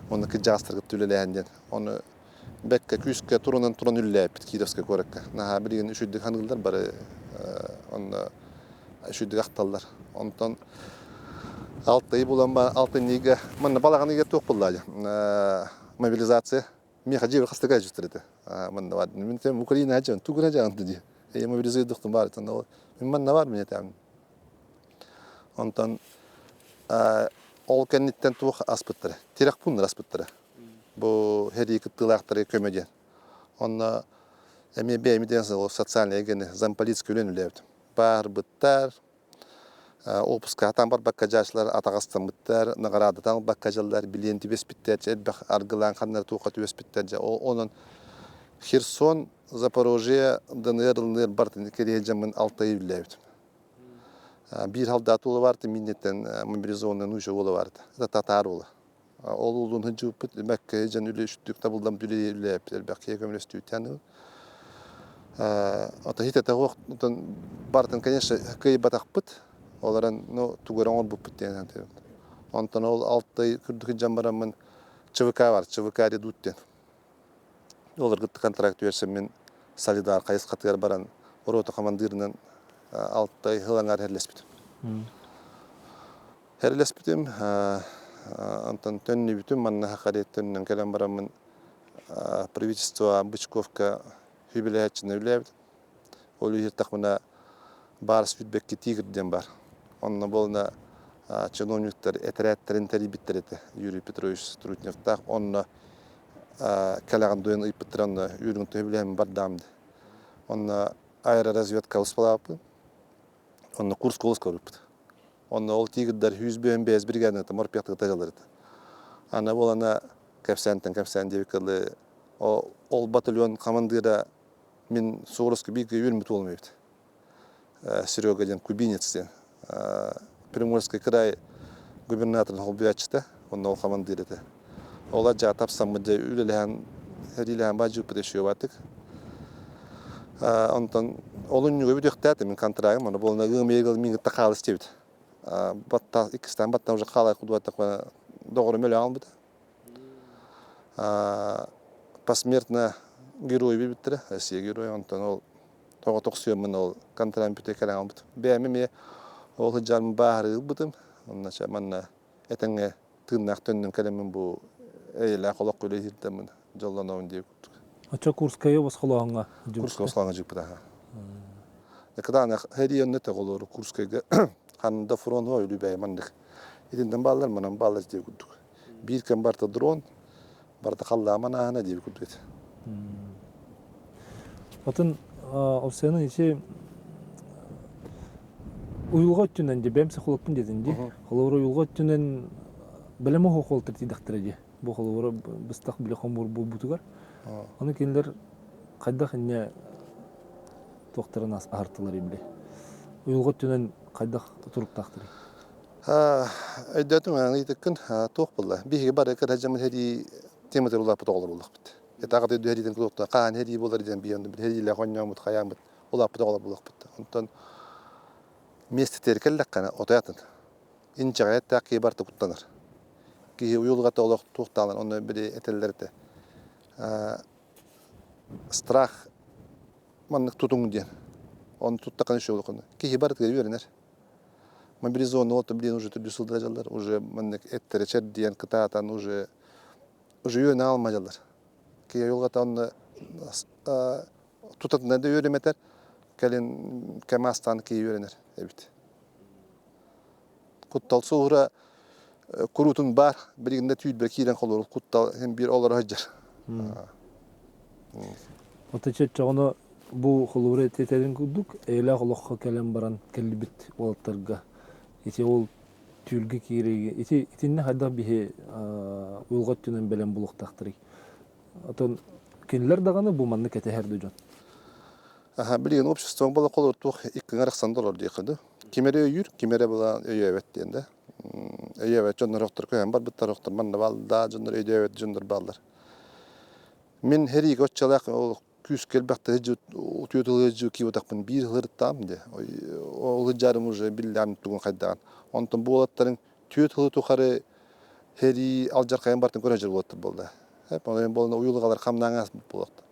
уонна кырдьаҕастарга үлэлээһин диэн. Ону бэккэ күүскэ турунан туран үлэлээбиппит Кировскай куоракка. Наһаа билигин үчүгдүк ханыыллар бары онно үчүгдүк ахталлар. Онтон алты ый булан алтынньыга манна балаҕан ыйга туох буолла мобилизация миэхэ дьиэбэр хастыга дьүстэр этэ манна бар мин тем Украина дьон тугуна дьаанты дии э мобилизуйдуктум бар мин манна бар мин этем онтон ол кэнниттэн туох аспыттара тирэх пууннар аспыттара бу сэрии кыттыылаахтары көмө диэн онно эмиэ бэйэм диэн социальный эйгэни замполитскай үлэни үлэлээбитим баарбыттар Опускаатаан барбакка дьаачылар атаҕастаммыттар, наҕараадатан ылбакка дьаллар, билиэн түбэспиттэр, элбэх аргылаан ханна туохха түбэспиттэр. Дьэ, онон Херсон, Запорожье, ДНР, ЛНР бартын кэриэ дьаммын Алтайы үллээбитим. Биир халдаат уола баарты миннеттен мобилизованный нууча уола баарты. Это татаар уола. Ол улуун сылдьыбыппыт, Мэккэ дьон үлэ үстүк табыллан үлэлээбит элбэх киһи көмөлөстүүтэн. Ото хитэтэ отон бартын, конечно, кыайбатахпыт. Олорон, ну, тугу эрэ оҥорбуппут диэн саныыбын. Онтон ол алтай курдук дьон бараммын ЧВК бар, ЧВК редут диэн. Олоргутта контракт үөрсэммин Солидар хайысхатыгар баран рота командирынан алтай сыл аҥаар эрлэспитим. Эрлэспитим, онтон төннүбүтүм, манна Хахариэттэн кэлэн бараммын правительство Бычковка үбүлээччини үлээбит. Ол иһиртахпына Барс Фидбекки Тигр диэн бар. Онно буолна чиновниктар этэрээттэрин тэрийбиттэр этэ Юрий Петрович Трутневтаах. Онно кэлэҕин дуйан ыйпыттар онно үүрүҥ төһүбүлэһин бардаам. Онно аэроразведка успалааппын. Онно курс колос көрбүппүт. Онно ол тигрдар 105 бригадата морпехтыгы тажалар этэ. Ана буолана кэпсээнтэн кэпсээн диэбиккэ ол батальон командира мин Суворовска бииргэ үөрмүт уолум эбит. Серега диэн кубинец диэн. Приморский край губернаторын холбуйааччыта, онно ол командир этэ. Ол адьаа тапсаммыт дьэ үлэлэһэн, сэриилэһэн баадьыыппыт өшүөбатык. Онтон олунньуга бүтүөхтээтэ мин контрагым, аны буолна ыам ыйыгыл мин кытта хаалыс диэбит. Батта иккистээн баттан уже хаалай кудуаттакпына доҕорум өлө аҕалбыта. Посмертно герой биттэрэ, Россия геройа, онтон ол тоҕо тохсуйаммын ол контрагым бүтэ кэлэн аҕалбыт. Бэйэм эмиэ ол сылдьарым бааһырыы ылбытым, онно манна этэҥҥэ. Тыыннаах төннөн кэлэммин бу эйэлээх олоххо үлэлиирдэммин дьоллонобун диэбит курдук. Оччо Курскайы босхолооһуҥҥа Курскай босхолооһуҥҥа дьыппыта аха. Кытаанах сэрии онно тоҕолору Курскайга ханна фронт үлүбэйэ маннык. Итинтэн бааллар, манан бааллар диэбит курдук. Биир кэм барыта дрон, барыта халлааман ааһына диэбит курдук этэ. Атын Овсены ити уйулҕа өттүнэн дии, бэйэм психологпын диэтин дии. Холобур, уйулҕа өттүнэн бэлэм оһох тиийдэхтэрэ дии. Бу холобура быстах били хомуур буолбутугар. Аны кинилэр хайдах инньэ туохтарын аһартылар били. Уйулҕа өттүнэн хайдах туруктаахтарый? Өйдөөтүм ыйытыккын туох буолла? Биһиги бары кыра дьаммыт сэрии тематыгар улааппыт оҕолор буоллахпыт. Этаҕа дойду сэриитин кулуттан хаан сэрии буолар диэн биһиги сэриилээх оонньооммут хайааммыт улааппыт оҕолор буоллахпыт. Онтон миэстэтигэр кэллэххинэ отой атын. Инчэҕэй эттээх киһи барыта куттанар. Киһи уйулҕата олох туохтаалан онно били этэллэр этэ. Страх маннык тутуҥ диэн. Оны туттаххына үчүгэй улахан. Киһи барытыгар үөрэнэр. Мобилизованный вот блин уже түрдүү сылдьаллар, уже маннык эттэрэ чэрдийэн кытаатан уже уже үөнэ алмадьаллар. Киһи уйулҕата онно тутатына да үөрэмэтэр, кэлин кэм аастаан киһи үөрэнэр эбит. Куттал суоһура куруутун баар, билигин да түүрбэ киирэн холору куттал син биир олоро сылдьар. Ото чөччөҕүнэ бу холобура этэрин курдук эйэлээх олоххо кэлэн баран кэлбит уолаттарга ити ол түүлгэ киириигэ ити итиннэ хайдах биһи уйулҕа өттүнэн бэлэм булуохтаахтарый? Отон кинилэр даҕаны бу маннык кэтэһэр да дьон. Аха, билигин обществоҥ була холобур туох икки арахсан да олор диэххэ дуу. Ким эрэ өйүүр, ким эрэ была өйөөбөт диэн да. Өйөөбөт дьоннор охтор көһөн барбыттар, охтор манна бааллар, дьоннор өйдөөбөт дьоннор бааллар. Мин сэриигэ оччолоох ол күүскэ элбэхтэ утуйа тылы киибатахпын биир ылырыттаам де. Ол ыдьаарым уже биллээн тугун хайдаан. Онтон буолаттарын түө тылы тухары сэрии алдьархайын бартын көрө дьыл буолаттар буолла. Онон буолан уйулҕалар хамнааҥаас буолуохта.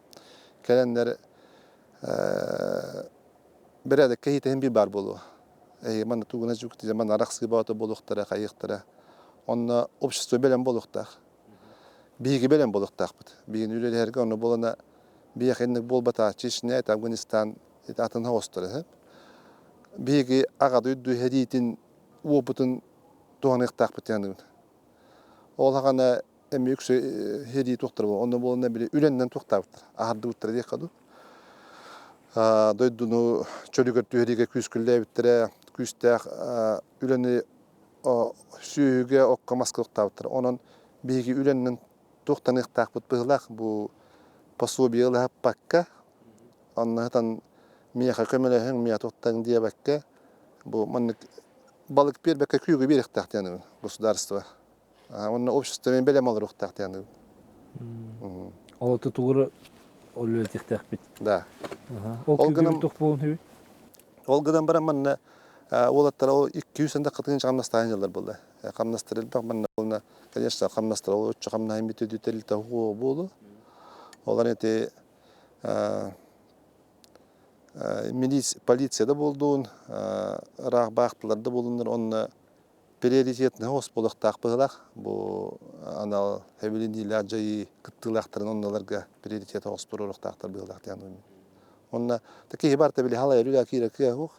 Кэлэннэр бэрээдэккэ иитэһин биир баар буолуо. Эһиги манна тугуна дьүктү манна арахсыы баҕата буолуохтара, хайыахтара. Онно общество бэлэм буолуохтаах. Биһиги бэлэм буолуохтаахпыт. Биһигини үлэлэһэргэ онно буолана биһиэхэ инник буолбатах Чечня, это Афганистан, это атын оҕостор сөп. Биһиги аҕа дойду сэриитин уопутун туһаныахтаахпыт диэн Ол аҕана эмиэ үксэ сэрии туохтара буолла. Онно буолана били үлэннэн туохтаабыттар, аһардыбыттара диэххэ дуу. Дойдуну чөлүгэр түһэриигэ күүскүллээбиттэрэ, күүстээх үлэни сүөһүгэ, окко, маска туохтаабыттар. Онон биһиги үлэннэн туохтаныахтаахпыт быһыылаах бу пособие ылыһаппакка, онно сытан миэхэ көмөлөһүҥ, миэхэ туохтаҥ диэбэккэ, бу маннык балык биэрбэккэ күүгү биэриэхтээх диэн государство. Уонна общество мен бэлэм олоруохтаах диэн. Ол тутугур үлэлэтиэхтээхпит. Да. Ол гынан туох буолун үһү? Ол гынан баран манна уолаттар ол 200 анда кытыгын хамнастаан дьыллар буолла. Хамнастар элбэх манна буолна. Конечно, хамнастар ол өччө хамнаһын бүтү тэрилтэ хуо буолу. Олар эти полиция да буолдун, ыраах баахтылар да буолуннар, онно приоритетный хос буолуохтаах быһыылаах. Бу анал хэбилиниилээх дьайыы кыттыылаахтарын оннуларга приоритет хос туруоруохтаахтар быһыылаах диэн оймун. Онно киһи барыта били халайар үлэ киирэ кыа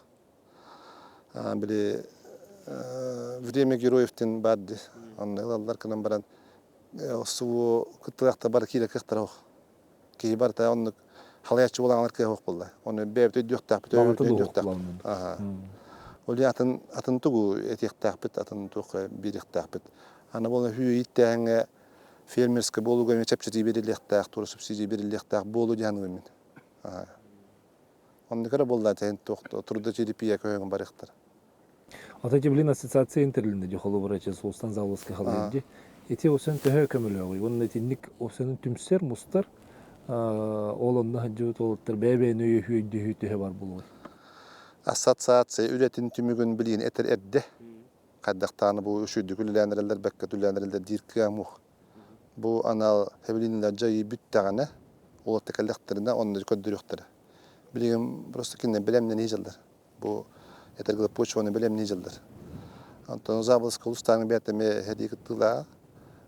Били время героев диэн баар дии. Онно ылаллар гынан баран субу кыттыылаахтар бары киирэ кыахтара суох. Киһи барыта оннук халайааччы буолан кыа суох буолла. Ону бэйэбит өйдүөхтээхпит, өйдүөхтээхпит. Аха. Ол атын атын тугу этиэхтээхпит, атын туохха биэриэхтээхпит. Аны буолан хүү ииттээһиҥҥэ фермерскэй буолууга эмиэ чэпчэтии бэриллиэхтээх, туора субсидия бэриллиэхтээх буолуу диэн саныыбын мин. Аха. Оннук эрэ буолла этэ туох трудотерапия көһөҥ барыахтара. Ата эти блин ассоциация интерлинде ди холобура эти Сулстан Заволоска халыйды. Ити осэн төһө көмөлөөҕүй? Уонна итинник осенин түмсэр, мустар, ол онно сылдьыбыт уолаттар бэйэ-бэйэни өйөһүү төһө бар буолуой? Ассоциация үлэтин түмүгүн билигин этэр эрдэ. Хайдахтааны бу үчүгдүк үлэлээн эрэллэр, бэккэ үлэлээн эрэллэр диир кыам уох. Бу анал хэбилиинилэр дьайыы бүттэҕинэ, уолаттар кэллэхтэринэ онно көрдөрүөхтэрэ. Билигин просто кинилэр бэлэмнэнии дьыллар. Бу этэргэ почваны бэлэмнии дьыллар. Онтон Заболоцкай улуустааҕы бэйэтэ эмиэ сэрии кыттыылааҕа.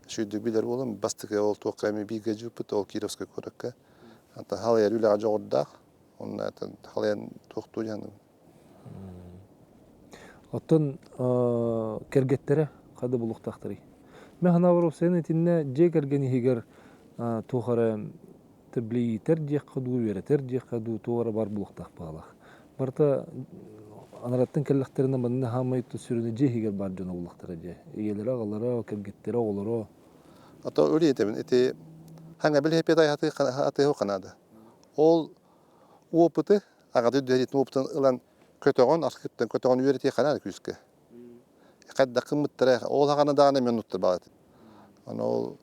Үчүгэйдик билэр буолан, бастакы ол туохха эмиэ бииргэ дьыыппыт, ол Кировскай куоракка. Онтон халыйар үлэҕэ дьоҕурдаах. Онно халыйан туохтуу дьаһанабын. Оттон кэргэттэрэ хада булуохтаахтарый? Мен санаабар сен итиннэ дьиэ кэргэн иһигэр туох эрэ тэблиитэр диэххэ дуу, үөрэтэр диэххэ дуу, туох эрэ бар булуохтаах баалаах. Барыта анараттан кэллэхтэринэ манна хаамай сүрүнэ дьиэ иһигэр баар дьоно буллахтара дьэ. Ийэлэрэ, аҕалара, кэргэттэрэ, оҕолоро. Ото үлэтэбин ити хаҥа билэппит атыһы канада. Ол опыты аҕаты дүһэритин опытын ылан көтөҕөн архыыптан көтөҕөн үөрэтии ханаа күүскэ. Хайдах гыммыттара ол хаҕана даҕаны мен уттар Аны ол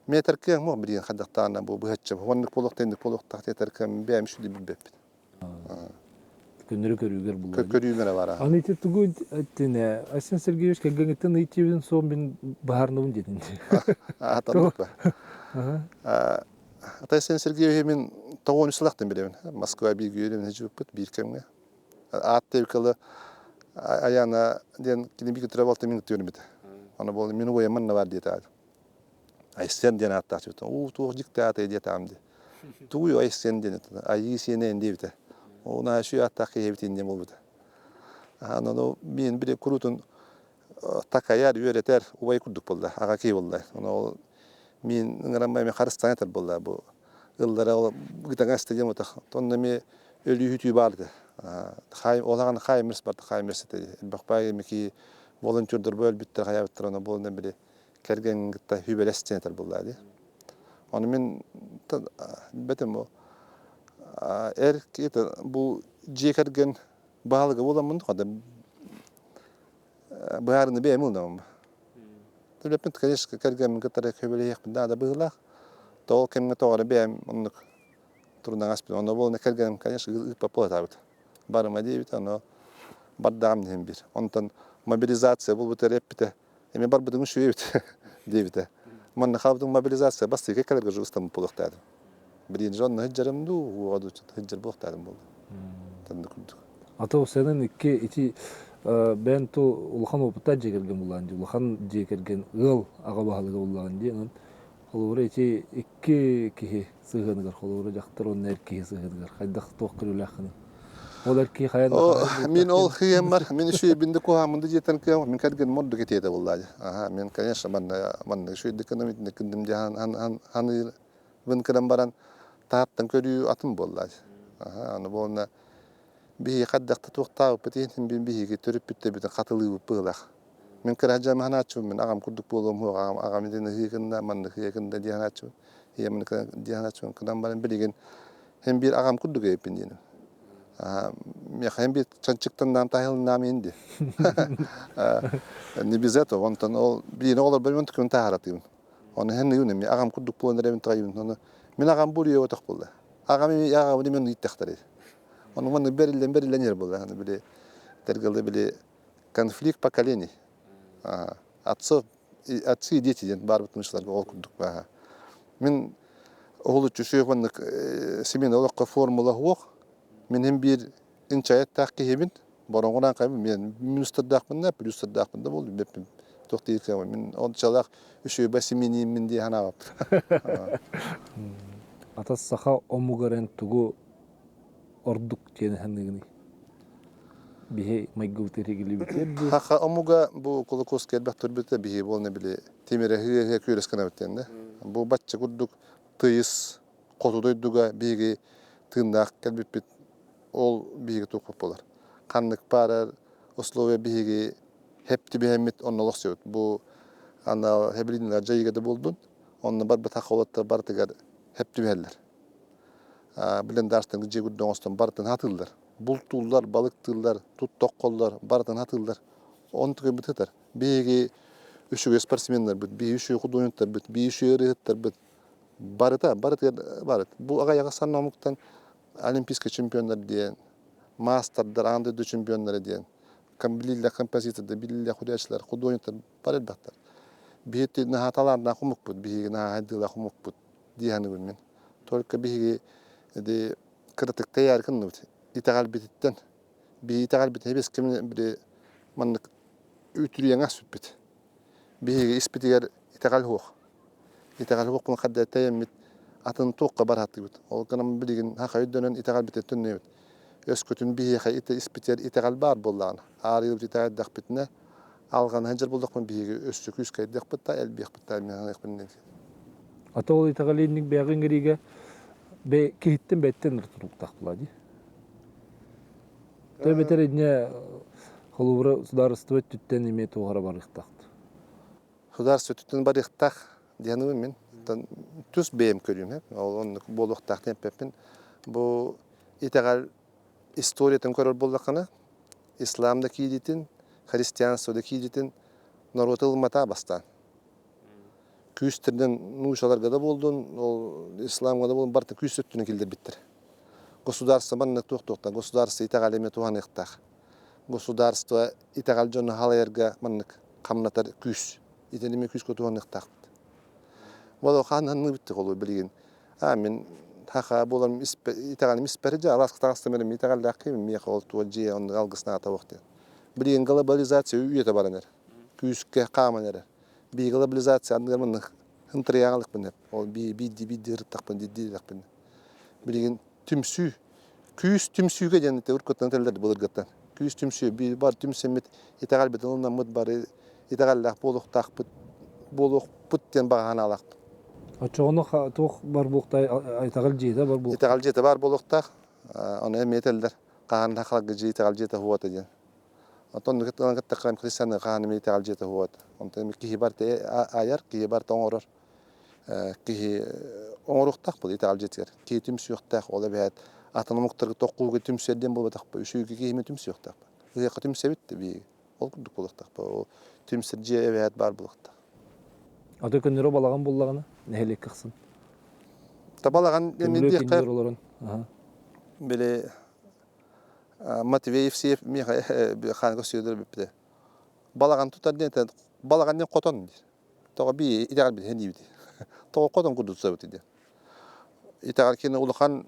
метр кыаҥ муох билигин хайдахтаана бу быһаччы оннук буолуохта инник буолуохтаах диэтэр кыам бэйэм сүдү билбэппин. Көннөрү көрүүгэр булла. Көрүүм эрэ бара. Аны ити тугу эттине Айсен Сергеевич кэргэҥиттэн ыйытыыбын суон мин баһаарнабын диэтин. Атаннык ба. Айсен Сергеевич мин тоҕуон сылахтан билэбин. Москва биир үөрэмнэ жуппут биир кэмҥэ. Аат тевкалы Аяна диэн кини биир күтүрэ балта мин үтүөрүмүтэ. Аны буол мин уйаммын на бар диэтэ. Айсен диэн ааттаах уу туох дьикти аата диэтаам ди. Тугуй Айсен диэн айыы сиэнэйин диэбитэ. Ол наашүй ааттаах киһибитин диэн буолбута. Аны мин били курутун такайар, үөрэтэр убай курдук буолла, аҕа киһи буолла. Ону ол мин ыҥыраммай мен харыстаан этэр буолла бу ыллара ол гытаҥас диэн утах. Онно эми өлүүһүтүү баар этэ. Ол аҕаны хаймерс барда хаймерс этэ. Элбэх мики волонтердор бу өлбүттэр хайаабыттар ону буолан били кэргэн кытта хүбэлэс диэн этэр буолла дии. Ону мин бэтим бу эр бу дьиэ кэргэн баһылыга буоламмын хада быһаарыны бэйэм ылынабын. Төлөппүн, конечно, кэргэммин кытары көбөлөһүөхпүн наада быһыылаах. Тоҕо кэмҥэ тоҕо эрэ бэйэм оннук турунаҥаспын. Онно буолан кэргэним, конечно, ыыппат буолатаабыт. Барыма диэбит, ону бардаҕым диэн биир. Онтон мобилизация буолбут эрэ эппитэ. Эми барбытыҥ үчүгэй диэбитэ. Манна хаалбытыҥ мобилизация бастыйга кэлэргэ уже ыстаммыт буолуохтаатым. Билигин же онно сылдьарым дуу, уоҕа дуу сылдьар буолуохтаатым буолла. Танда курдук. Ата сенен икки ити бэйэн ту улахан опыттаах дьиэ кэргэн буллаҕын дии, улахан дьиэ кэргэн ыал аҕа баһылыга буллаҕын дии. Онон холобура ити икки киһи сыһыаныгар, холобура дьахтар уонна эр киһи сыһыаныгар хайдах туох көрүүлээххиний? Ол эр киһи хайан да Мин ол хыйаммар, мин үчүгэйбин да куһааммын да дьиэтэн кыам, мин кэргэним ордук этиэтэ буоллаа. Аха, мен, конечно, манна манна үчүгэйдик гынным, итинник гынным дии хан ханыырбын кыран баран таһаттан көрүү атын буоллаа. Аха, аны буолна биһиги хайдах туохтаабыппыт иһин бин биһиги төрүппүттэрбитин хатылыыбыт быһыылаах. Мин кыра дьам ханааччыбын, мин аҕам курдук буолуом суох, аҕам аҕам итини ыһыы гынна, маннык ыһыы гынна дии ханааччыбын. Ийэм дии ханааччыбын. Кынан баран билигин һин биир аҕам курдук эбиппин диэним. Миэхэ һин биир чанчыктаннаам таһылыннаам иһин дии. Не без этого. Онтон ол биини оҕолорбор мен күн таһаратыыбын. Оны һин ыйын эми аҕам курдук буолан эрэбин тайыбын. Оны мин аҕам буруйа отох буолла. Аҕам аҕабын мен ыйыттахтар. Ону маннык бэриллэн бэриллэн иһэр буолла. Аны били тергалы били конфликт поколений. Отцов отцы и дети диэн баарбыт мышларга ол курдук бааһа. Мин уһулуччу сүөх маннык семейный олоххо формула суох. Мин иһин биир инчайаттаах киһибин, бороҥураан хайбын, мен минустардаахпын да, плюстардаахпын да буолду, бэппин туох диир кыамын. Мин ончалаах үчүгэйбэ семейныймын дии санаабаппын. Ата саха омугар эн тугу ордук диэн саныыгыный? Биһи майгыбытыгар игилибитиэр дуу? Хаха омуга бу Кулаковскай элбэх турбута биһи буолна били тимире хыа-хыа күөрөс гынабыт диэн да. Бу бачча курдук тыйыс хоту дойдуга биһиги тыыннаах кэлбиппит ол биһиги туохпут буолар. Ханнык баарар условия биһиги хэп түбэһэммит онно олохсуйбут. Бу ана хэбилиннэр дьайыыга да буолдун, онно барбыт хахолоттар барытыгар хэп түбэһэллэр. Блиндажтан дьиэ курдук оҥостон барытын хатыыллар. Бултууллар, балыктыыллар, туттоххоллор, барытын хатыыллар. Онтукайбыт сытар. Биһиги үчүгэй спортсменнарбыт, биһиги үчүгэй художниктарбыт, биһиги үчүгэй ырыаһыттарбыт барыта, барытыгар барыт. Бу аҕайаҕа санна омуктан олимпийскай чемпионнар диэн, маастардар, аан дойду чемпионнара диэн, билиилээх композитордар, билиилээх художниктар, художниктар бар элбэхтэр. Биһиги наһаа талааннаах омукпут, биһиги наһаа хайдыылаах омукпут дии саныыбын мин. Только биһиги ити кыратык тэйээр гынныбыт. Итэҕэлбититтэн. Биһиги итэҕэлбитин эбискэ били маннык Үтүрүйэҥэ сүппүт. Биһиги испитигэр итэҕэл суох. Итэҕэл суох буолан хадда тэйэммит атын туохха барааттыыбыт. Ол гынан билигин саха өйдөнөн итэҕэлбитин төннүөбүт. Өскөтүн биһиэхэ испитигэр итэҕэл баар буоллаҕына, аарыйбыт итэҕэйдэхпитинэ, алҕана сылдьар буоллахпына биһиги өссө күүскэйдиэхпит да, элбиэхпит да эмиэ диэн. Ата ол итэҕэлиинник бэйэҕин иҥэриигэ бэйэ киһиттэн бэйэттэн тутулуктаах буолаа дии. То эбэтэр инньэ холобура судаарыстыба өттүттэн эмиэ туох эрэ барыахтаах. Судаарыстыба өттүттэн барыахтаах диэн мин. Тус бэйэм көрүүм. Ол оннук буолуохтаах диэн эппэппин. Бу итэҕэл историятын көрөр буоллаххына, ислам да кииритин, христианство да кииритин норуот ылыммата бастаан. Күүстэринэн нуучаларга да буоллун, ол исламҥа да буоллун барыта күүс өттүнэн киллэрбиттэр. Государство маннык туох-туохтан государство итэҕэл эмиэ туһаныахтаах. Государство итэҕэл дьону халайарга маннык хамнатар күүс. Итини эмиэ күүскэ туһаныахтаахпыт. Ол хааннанныбыт холу билигин. А мин хаха буолан итэҕэлим испэри дьэ алааска таҕыстым эрэ итэҕэллээх киһи миэхэ ол туох дьиэ оннук алгыснаата уох диэн. Билигин глобализация үйэтэ баран эрэр. Күүскэ хааман эрэр. Биһиги глобализация анныгар маннык ынтырыйаҕалыкпын ол биирдии биирдии ырыттахпын дии Билигин түмсүү, күүс түмсүүгэ диэн уруккуттан этэллэр былыргыттан. Күүс түмсүү, биир бар түмсэммит итэҕэлбитин ылынаммыт бары итэҕэллээх буолуохтаахпыт, буолуохпут диэн баҕа санаалаахпыт. Оччоҕуна туох бар буолуохтай итэҕэл дьиэтэ бар буолуохтаах. Итэҕэл дьиэтэ баар буолуохтаах. Ону эмиэ этэллэр. Хаһан да халга дьиэ итэҕэл дьиэтэ уота диэн. Оттон кытта христианы хаһан эмиэ итэҕэл дьиэтэ уот. Онтон киһи барыта айар, киһи барыта оҥорор. Киһи оҥоруохтаах буолар итэҕэл дьиэтигэр. Киһи түмсүөхтээх, ол эбээт атын омуктарга тоххууга түмсэр диэн буолбатахпыт, үчүгэй киһими түмсүөхтээхпит. Ыһыахха түмсэбит да биһиги. Ол курдук буолуохтаахпыт. Ол түмсэр дьиэ эбээт баар буолуохтаах. Аты көннөрү балаҕан буллаҕына нэһилиэккэ ахсын. Табалаҕан Көмүлүөк диэххэ иннигэр олорон. Били Матвей Евсеев миэхэ хаанга сүөдэр бүппүтэ. Балаҕан тутар диэн балаҕан диэн хотон диир. Тоҕо би итэҕэл билһэн диибит. Тоҕо хотон курдук тутабыт диэн. Итэҕэл кини улахан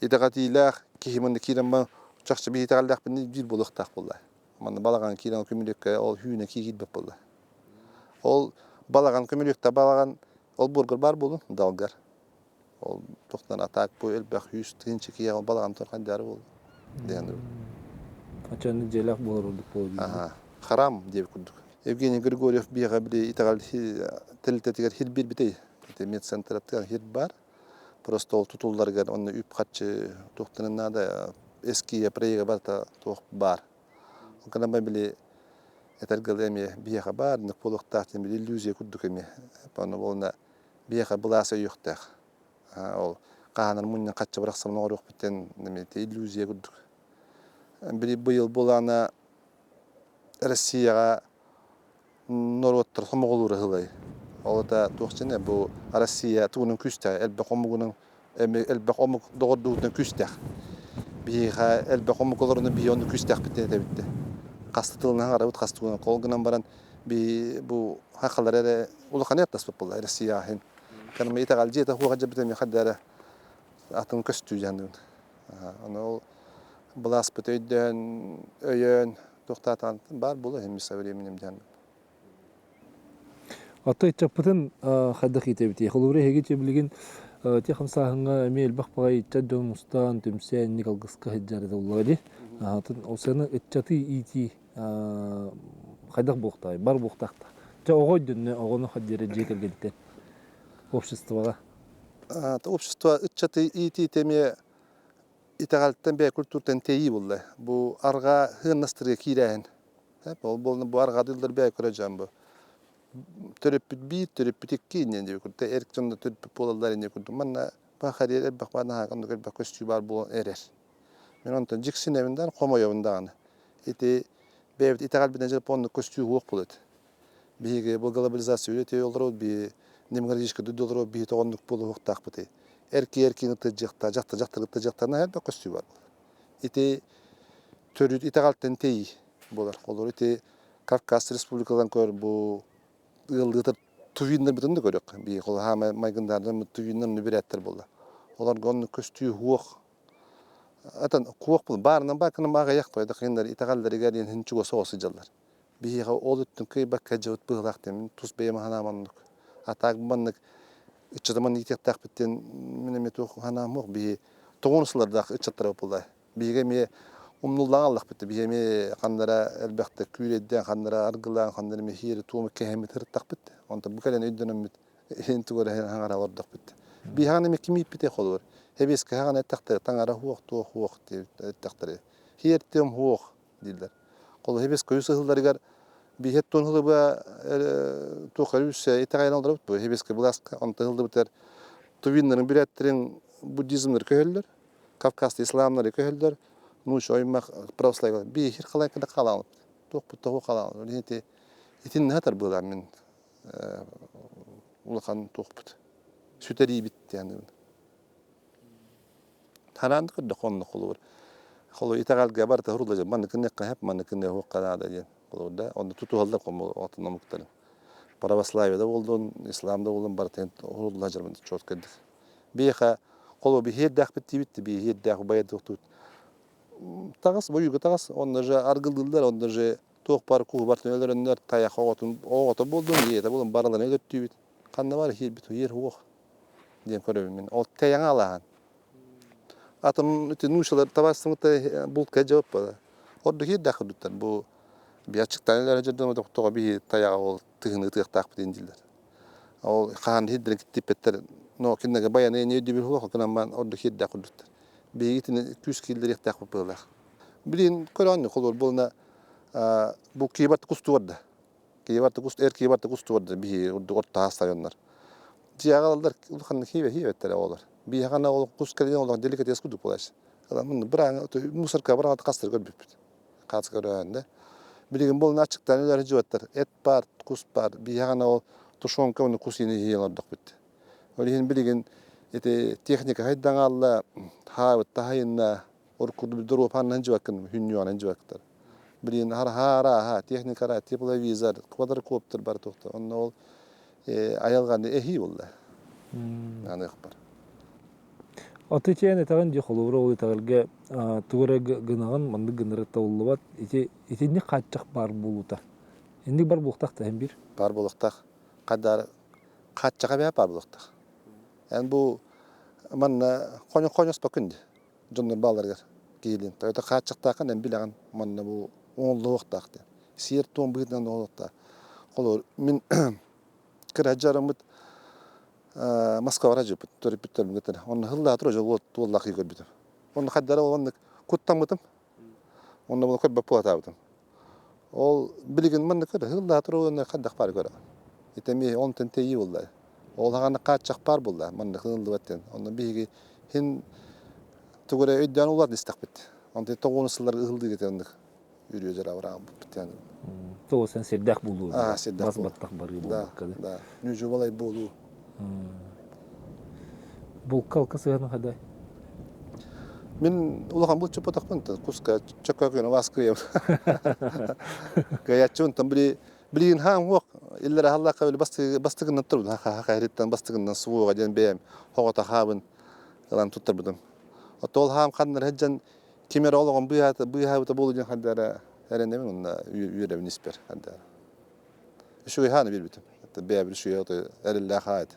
итэҕэтиилээх киһи манна киирэн ба чахчы би итэҕэллээхпин биир буолуохтаах буолла. Манна балаҕан киирэн көмүлүөккэ ол хүүнэ киирбэт буолла. Ол балаҕан көмүлүөктэ балаҕан ол буоргар баар буолун далгар. Ол туохтан атаак бу элбэх үс тыһыынча киһи ол балаҕан турхан дьаары буолла диэн. Ачаны дьиэлээх буолар ордук буолар. Харам диэбит курдук. Евгений Григорьев биэҕэ били итэҕэл тэрилтэтигэр хир биэрбитэй. Ити медцентраттыгар хир бар. Просто ол тутулларыгар онно үп-харчы туохтанын наада эския проега барыта туох баар. Ол гынан били этэргэ эмиэ биһиэхэ баар, буолуохтаах диэн били иллюзия курдук эмиэ. Ону буолна биһиэхэ былаас өйүөхтээх. Ол хаһаанар мунньан хачча бырахсамын оҥоруохпут диэн иллюзия курдук. Били быйыл булаана Россияҕа норуоттар сомоҕолуур ыһылай. Ол это туох дьиҥэ бу Россия тугунан күүстээх, элбэх омугунан элбэх омук доҕордуутунан күүстээх. Биһиэхэ элбэх омук олорунан биһи онно күүстээхпит диэн этэбит. Хаста тылынан аҥарабыт, хас тугунан ол гынан баран би бу хахалар эрэ улахан аттаспыт буолла Россияҕа иһин. Кэнэм итэҕэл дьиэтэ хуоха дьэбитэ миэхэ да эрэ атын көстүү дьаныын. Ону ол былааспыт өйдөөн, өйөөн туохтаатаан баар буолуо иһин со временем диэн. Оттон ыччаппытын хайдах иитэбитий? Холобура, эһиги билигин те хамсааһыҥҥа эмиэ элбэх баҕайы ыччат дьон мустан, түмсэн, инник алгыска сылдьар этэ буоллаҕа дии. Ол сыаны ыччаты иитии хайдах буолуохтааҕый? Бар буолуохтаахтар. Дьэ, оҕо өйдөннө, оҕону диэри дьиэ кэргэнтэн обществоҕа. Общество ыччаты иитиитэ эмиэ итэҕэлтэн бэйэ культуртан тэйии буолла. Бу арҕаа сыаннастарга киирээһин. Ол буолна бу арҕаа дыллар бэйэ көрө дьон бу. Төрөппүт биир, төрөппүт икки иннин диэби курдук. Эр дьон да төрөппүт буолаллар иннин курдук. Манна бахарыйар элбэх баар наһаа оннук элбэх көстүү баар буолан эрэр. Мин онтон дьиксинэбин даҕаны, хомойобун даҕаны. Ити бэйэбит итэҕэлбитинэн дьэ оннук көстүү суох буолуо этэ. Биһиги бу глобализация үлэтэ олоробут, биһи демократическай дойду олоробут, биһи тоҕо оннук буолуохтаахпытый? Эр киһи эр киһини ытырдьыахтаах, дьахтар дьахтары ытырдьыахтаах наһаа элбэх көстүү баар буолар. Ити төрүт итэҕэлтэн тэйии буолар. Олор ити Кавказ республикаларын көр бу ыаллыытар тувиннарбытын да көрүөххэ. Биһиги холоһаама майгындаардын тувиннар бүрээттэр буолла. Олорго оннук көстүү суох. Атын куох баарынан баар кына аҕыйах итэҕэллэригэр иһин чугас соҕус сылдьаллар. Биһиэхэ ол өттүн кыайбакка дьыбыт быһыылаах диэн мин тус бэйэм санаам оннук. А так маннык ыччаты маннык иитиэхтээхпит диэн мин эмиэ туох санаам суох. Биһи тоҕуон сыллардаах ыччаттара буолла. Биһиги эмиэ умнуллан аллахпыт. Биһи эмиэ ханнара элбэхтик күүрэйдээн, ханнара аргылаан, ханнара эмиэ хиэри туому кэһэммит ырыттахпыт. Онтон бу кэлэн өйдөнөммүт иһин тугу эрэ хаҥара олордохпут. Биһиэхэ эмиэ ким ииппитэ холобур. Эбиэскэ хаҕан эттэхтэрэ таҥара хуох туох хуох диэбит эттэхтэрэ. Хиэртиэм хуох дииллэр. Холобур хибискөйү сыһылларыгар биһиэт туон хылыба туох өрүүсэ итэҕэйэн олоробут бу хибиски былааска онтон ылдыбытар тувиннарын бүрээттэрин буддизмнары көһөллөр, Кавказты исламнары көһөллөр, нууч оймах православие биһир халай када халаалып туохпут тоҕу халаалып ити итиннэ тарбыылаан мин улахан туохпут сүтэриибит диэн Хараан көрдөххө онно холобур холобур итэҕэлгэ барыта урула маннык гыныахха сөп, маннык гыныахха наада диэн холобур да онно тутуһаллар атын омуктары. Православие да буоллун, ислам да буоллун барытын урула дьарбын четкайдык. Биһиэхэ холобур биһиэрдээхпит диибит, биһиэрдээх убайдыктут. Таҕыс, бойууга таҕыс, онно же аргылыыллар, онно же туох бар куһу бартын өлөрөннөр, тайах оҕотун оҕото буоллун, ийэтэ буоллун барыларын өлөртүүбүт. Ханна бар иһиирбит, иһиир уох диэн көрөбүн мин. Ол тэйэҥэ алаһан. Атын ити нуучалар табаарыстымыта бултка дьабыппа. Ордук иирдээх курдуктар. Бу биаччыктан элэр дьордон тоҕо биһи тайаҕа ол тыһыны ытыахтаахпыт диэн дииллэр. Ол хаһан иһирдэрин киттиппэттэр. Но кинилэргэ баяны не өйдөбүл суох гынан баран ордук иирдээх курдуктар. Биһиги итини күүс киллэриэхтээхпит быһыылаах. Билигин көрөөннү холуор буолна бу киибат кустугар да Киеварта кус эр киеварта кустугар биһи ордук орто хаастайоннор. Дьиэҕэ алаллар улахан хиибэ хиибэттэрэ оҕолор. Биһиэхэ ол кус кэлин олох деликатес курдук буолааччы. Бырааңа мусорка быраҕат хастар көрбүппүт. Хаас көрөөннө. Билигин буолан аччыктаан өлөр дьыбаттар. Эт бар, кус бар. Биһиэхэ ол тушенка уонна кус иини иһиэн олордохпут. Ол иһин билигин ити техника хайдаҥаалла, хаабыт таһайынна, урукку доруопаннан дьыбаккын, хүннүөҕүнэн дьыбактар. Блин, араа, техникара, тепловизор, квадрокоптер бар туохта. Онно ол айылҕаны эһии буолла. Аныахпар. Аты тиэн этэҕин дии холобура ол итэҕэлгэ тугу эрэ гынаҕын маннык гынары табыллыбат. Ити итинник хааччах баар буолуута. Инник бар буолуохтаах да биир. Бар буолуохтаах. Хадар хааччаха бэйэ бар буолуохтаах. Эн бу манна хоньоспоккун дии. Дьоннор бааларыгар киһилиин. Это хааччахтааххын эн билэҕин манна бу оҥоллуохтаах диэн. Сиэр-туом быһыытынан оҥоллуохтаах. Холобур, мин кыра дьарыммыт Москваҕа дьыппыт төрөппүттэрим кытары. Онно хыллаатыр дьол туоллаах көрбүтүм. Онно хайдара оннук куттаммытым. Онно була көрбөт буолатаабытым. Ол билигин манна көр хыллаатыр уонна хайдах баар көрө. Итеми онтон тэйии буолла. Ол хаҕана хааччах баар буолла манна хыллыбат диэн. Онно биһиги хин тугу эрэ өйдөөн улаат истэхпит. Онтон тоҕуон сылларга ыһыллыы кетен оннук үрүө дьара быраабыппыт диэн. Тоҕо сен сирдээх буолуу. Сирдээх бас баттах барыы буолбакка да. Да. Нүжү буолуу. Булка алка сыһыаны хадай? Мин улахан булчуппатахпын куска чөккөкүнэ васкыйам. Кыайаччыбын били билигин хаан уох иллere халлаахха били бастыгынан турбут ха хаһыттан бастыгынан суоҕа диэн бэйэм хоҕото хаабын ылан туттарбытым. Отол хаам ханнар хеджан ким эрэ олоҕун быыһаата быыһаабыта буолу диэн хандара эрэнэбин уонна үөрэбин испэр хандара. Үчүгэй хааны биэрбитим. Бэйэбин үчүгэй эрэллээх хаайт.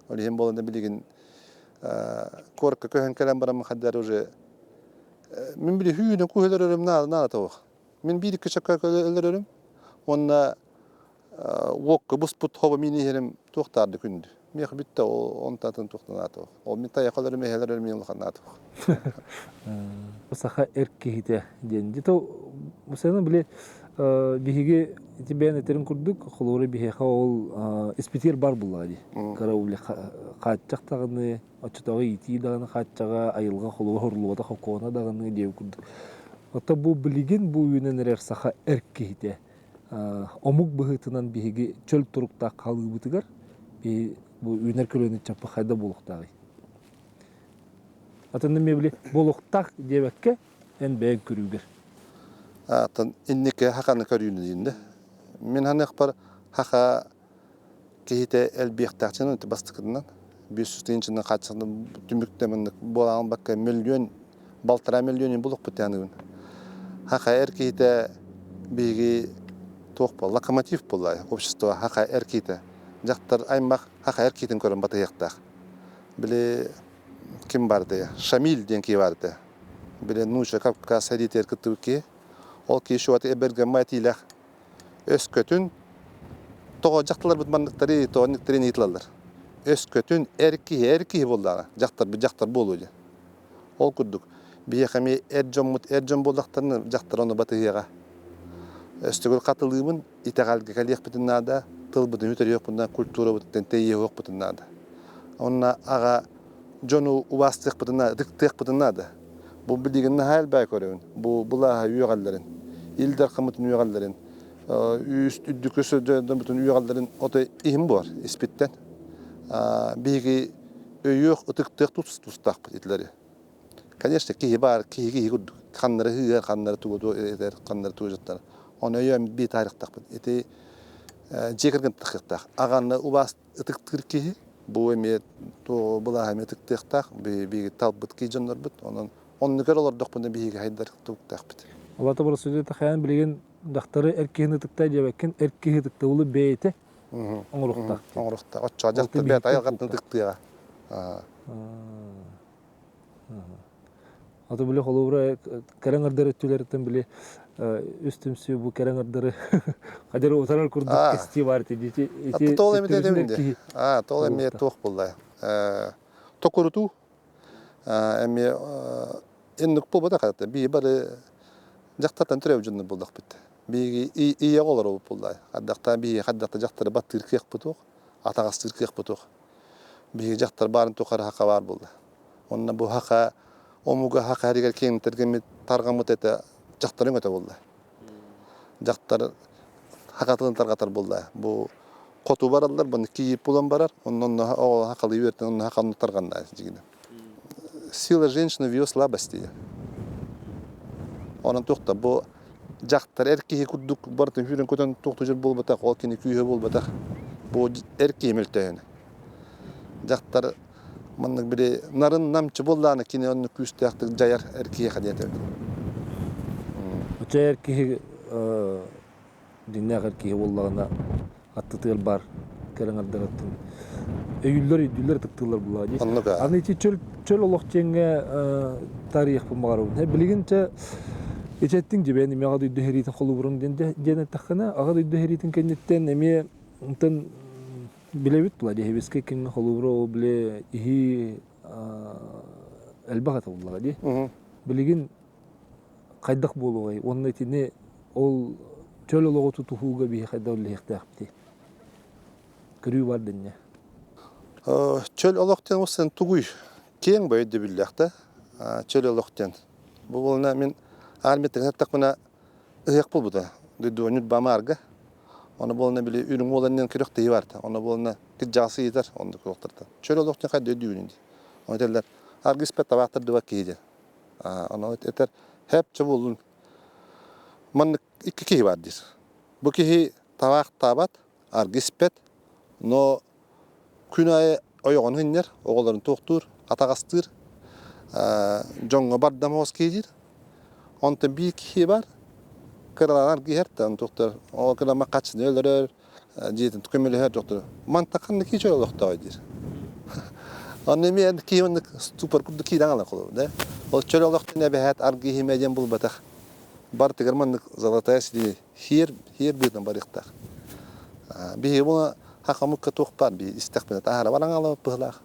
Ол иһин буолан билигин куоракка көһөн кэлэн баран хаддар уже мин били хүүнү куһ өлөрөрүм наада наада тоҕох. Мин биир икки чакка өлөрөрүм уонна уокка буспут хобо мин иһэрим туохтаарды күндү. Миэх бүттэ ол онтатын туохтан наата Ол мин тайах өлөрүм эһэлэр өлөрүм улахан наата Саха эр киһитэ диэн. Дито сен били биһиги ити бэйэн этерин курдук холобура биһиэхэ ол испитиэр бар буллаҕа дии. Кыра уле хааччах даҕаны, оччотооҕу иитии даҕаны хааччаҕа, айылҕа холуга хорлуота хокуона даҕаны диэн курдук. Ото бу билигин бу үүнэн эрэр саха эр киһитэ омук быһыытынан биһиги чөл туруктаах хаалыыбытыгар бу үүнэр көлүөнэ чаппа хайда буолуохтааҕый? Атынны мебели буолуохтаах диэбэккэ эн бэйэҥ көрүүгэр. Атын инники хаханы көрүүнү диинде. Мин ханыахпар хаха киһитэ элбиэхтээх чын бастыкытынан 500 тыһыынчаны хааччахны түмүктэмин буолаан бакка миллион балтараа миллионун булукпут яныгын. Хаха эр киһитэ биһиги туох буолла локомотив буолла общество хаха эр киһитэ. Дьахтар аймах хаха эр киһитин көрөн батыһыахтаах. Били ким баардый? Шамиль диэн киһи баар этэ. Били нууча Кавказ сэриитигэр кыттыбыт киһи. Ол киһи шуаты эбэргэммэ этиилээх өскөтүн тоҕо дьахталарбыт манныктары тоҕо оннуктары ыйытылаллар. Өскөтүн эр киһи эр киһи буоллаҕына дьахтарбыт дьахтар буолуо диэн. Ол курдук, биһиэхэ эмиэ эр дьоммут эр дьон буоллахтарына, дьахтар ону батыһыаҕа. Өстөгүл хатылыыбын, итэҕэлгэ кэлиэхпитин наада, тылбытын үтөрүөхпүтүн, культурабытын тэйиэхпитин наада. Онно аҕа дьону убаастыахпытын наада, ытыктыахпытын наада. Бу билигин наһаа элбэҕи көрөбүн. Бу былааһа үөҕэллэрин, Ил Дархаммытын үөҕэллэрин, үс үрдүкү дьоннорбутун үөҕэллэрин отой иһим буолар испиттэн. Биһиги өйүөх, ытыктыах тустаахпыт итилэри. Конечно, киһи баар, киһи киһи курдук. Ханнары ыһыар, ханнары тугу этэр, ханнары тугу дьаттар. Оны өйөөн бии таарыктахпыт. Ити дьиэ кэргэн тахыахтаах. Аҕаны убаас ытыктыыр киһи, бу эмиэ былааһы эмиэ ытыктыахтаах, биһиги талбыт киһи дьоннорбут. Онон оннугар олордохпуна биһиги хайдар туруктаахпыт. Алата боросудьуйа хайаан билигин дьахтары эр киһини ытыктай диэбэккин, эр киһи ытыктабылы бэйэтэ оҥоруохтаах. Оҥоруохтаах. Оччоҕо дьахтар бэйэтэ айылҕаттан ытыктыаҕа. Аты били холобура кэрэҥ ырдар өттүлэриттэн били үс түмсүү бу кэрэҥ ырдары хадьары утарар курдук кэстии бар ити ити Тоол эмиэ этим Аа, тоол эмиэ туох булла. Токурутуу эмиэ иннук буолбатах это бии бары дьахтартан төрөөбүт дьоннор буллахпыт. Биһиги ийэ оҕолоро булла. Хаддахта биһиги хаддахта дьахтары баттыыр кыахпыт суох, атаҕастыыр кыахпыт суох. Биһиги дьахтар баарын тухары хака баар буолла. Онно бу хака омуга хака эригэр киэҥтэргэммит тарҕаммыт этэ дьахтарын өтө буолла. Дьахтар хакатын тарҕатар буолла. Бу хоту бараллар, бұны кийип булан барар, онно оҕо хакалы үөртэн онно хаканы тарҕанна дьигинэ. Сила женщины в ее слабости. Онон туохта бу дьахтар эр киһи курдук барытын сүүрэн көтөн туохтужар буолбатах, ол кини күүһэ буолбатах. Бу эр киһи мөлтөһүнэ. Дьахтар маннык били нарын намчы буоллаана кини оннук күүстээхтик дьайар эр киһиэхэ диэтэ. Оччо эр киһи дьиҥнээх эр киһи буоллаҕына аттытыгар баар кэрэҥэрдэраттан өйүүллэр өйдүүллэр ытыктыыллар буллаҕа дии. Оннук аа. Аны ити чөл чөл олох диэҥҥэ таарыйыахпын баҕарабын. Билигин чэ ичэттиҥ дьибээн эмиэ аҕа дойду сэриитин холобурун диэн диэн эттэххинэ аҕа дойду сэриитин кэнниттэн эмиэ онтон билэбит була дии кэмҥэ холобура ол били иһии элбэх этэ буоллаҕа дии. Билигин хайдах буолуоҕай уонна итини ол чөл олоҕу тутуһууга биһи хайдах үлэлэһиэхтээхпитий? Көрүү бар дэннэ. Чөл олох диэн ол тугуй? Киэҥ бу өйдөбүллээх да. Чөл олох диэн. Бу буолна мин армияттан саттахпына ыһыах буолбута. Дойдуонньут бамаарга. Оны буолна били үрүҥ уоланнан күрэх тыйы барта. Оны буолна кырдьаҕасы ыйытар оннук олохтортон. Чөл олох диэн хайда өйдүүбүн дии. Оны этэллэр аргыспат табаахтар киһи диэн. Ону этэр хэп буоллун маннык икки киһи бар диир. Бу киһи табаахтаабат, аргы испэт, но күн аайы ойоҕун ынньар, оҕолорун туохтуур, атаҕастыыр, дьоҥҥо бардам оҕус киһи диир. Онтон биир киһи бар, кыралаан аргы иһэр, туохтар, ол кырама хаччыны өлөрөр, дьиэтин көмөлөһөр доктор мантан ханна киһи чөл олохтоох диир онно эмиэ киһи оннук ступор курдук киирэн ала холобур да ол чөл олохтон эбэһээт аргы иһимэ диэн булбатах бартыгар маннык золотая сири хиэр хиэр быытынан барыахтаах биһиги була хахамыкка туох баар би истэхпинэ таһара баран ала быһылаах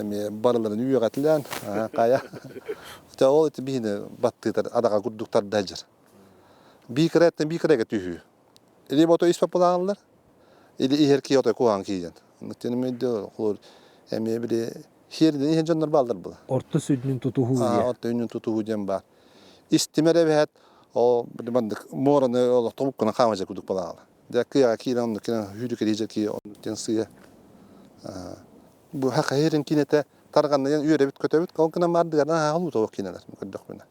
эмиэ барыларын үөҕэтилээн хайа ол ити биһини баттыытар адаҕа курдук тарда дьар биикэрэттэн биикэрэгэ түһүү Или ото испэт булааллар, или иһэр киһи отой куһаҕан киһи диэн. Эмиэ холор эмиэ били хиэрдэн иһэн дьоннор бааллар була. Орто сүнньүн тутуһуу диye. Орто сүнньүн тутуһуу диэн баар. Истимэр эбэһэт ол бандык муораны олохтомуккунан хаамажа кудук балаала. Дьэ кыаҕа киирэн оннук киирэн сүүрү кириижэ кии оннук диэн сыыһа. Бу хахаһырын кинэтэ тарҕанныйан үөрэбит көтөбүт ол гынан баардыгардан ааҕыл утуох кинелер көрдөхпүнэ.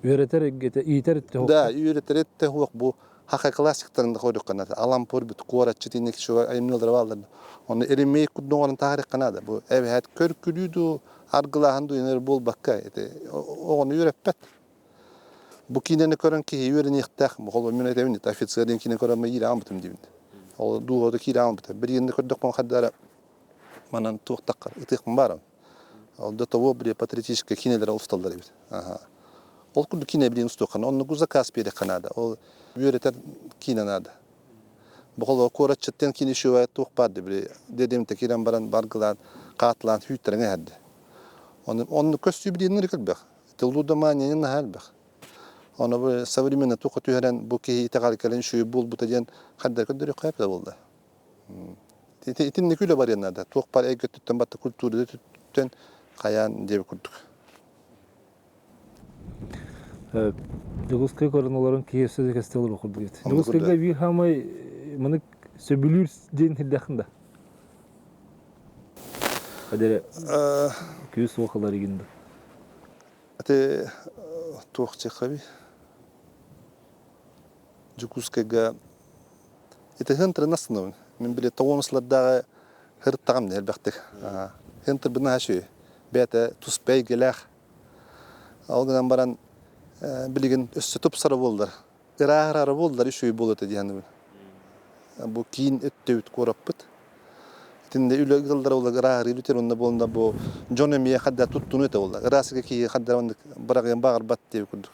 Үөрэтэр эйгэтэ, иитэр өттө Да, үөрэтэр өттө суох бу хака классиктарын да көрдөххө Алампур бүт куораччы тинник шуга айымньылары бааллар. Оны ремейк курдук оҥорон таһаарыахха наада. Бу эбэһээт көр-күлүү дуу, аргылааһын дуу инер буолбакка ити оҕону үөрэппэт. Бу киинэни көрөн киһи үөрэниэхтээх. Холобур, мин этэбин, офицер диэн киинэ көрөн иирэ аалбытым диибин. Ол дууһата киирэ аалбыта. Билигин көрдөхпүн хардара манан туохтахха ытыахпын баарым. Ол до того били патриотическай киинэлэр усталлар эбит. Ол курдук киинэ билигин устуохха оннук заказ биэриэххэ наада. Ол үөрэтэр киинэ наада. Бу холобур куоратчыттан киинэ үчүгэй туох баар да били дэдемте киирэн баран баргылаан хаатылаан сүүйтэрэн эһэрдэ. Оны оннук көстүү билигин элбэх. Лудомания наһаа элбэх. Ону бу современный туохха түһэрэн бу киһи итэҕэл кэлин үчүгэй буолбута диэн ханна көрдөрүөххэ эбитэ буолла. Итинник үлэ барыан наада. Туох баар эйгэ өттүттэн батта культура өттүттэн хайаан диэбит курдук. Дьокуускай көрөн олорон киһи өссө да кэстэ олоруох курдук эбит. Дьокуускайга биир хаамай маны сөбүлүүр диэн сирдээххин да? Хадere күүс суох ылар игин да. Ати туох чехаби Дьокуускайга ити хынтырын астынабын. Мин били тоҕуонуслардааҕы хырыттаҕым да элбэхтик. Хынтырбын наһаа үчүгэй. Бэйэтэ туспа эйгэлээх. Ол гынан баран билигин өссө тупсара буоллар, ырааһырара буоллар үчүгэй буолуо этэ дии саныыбын. Бу киин өттүбүт куораппыт. Итиннэ үлэ ыаллара буолла ырааһырыы бүтэр уонна буолла бу дьон эмиэ хадда туттунуу этэ буолла. Ыраасыга киһи хадда оннук быраҕыан баҕарбат диэбит курдук.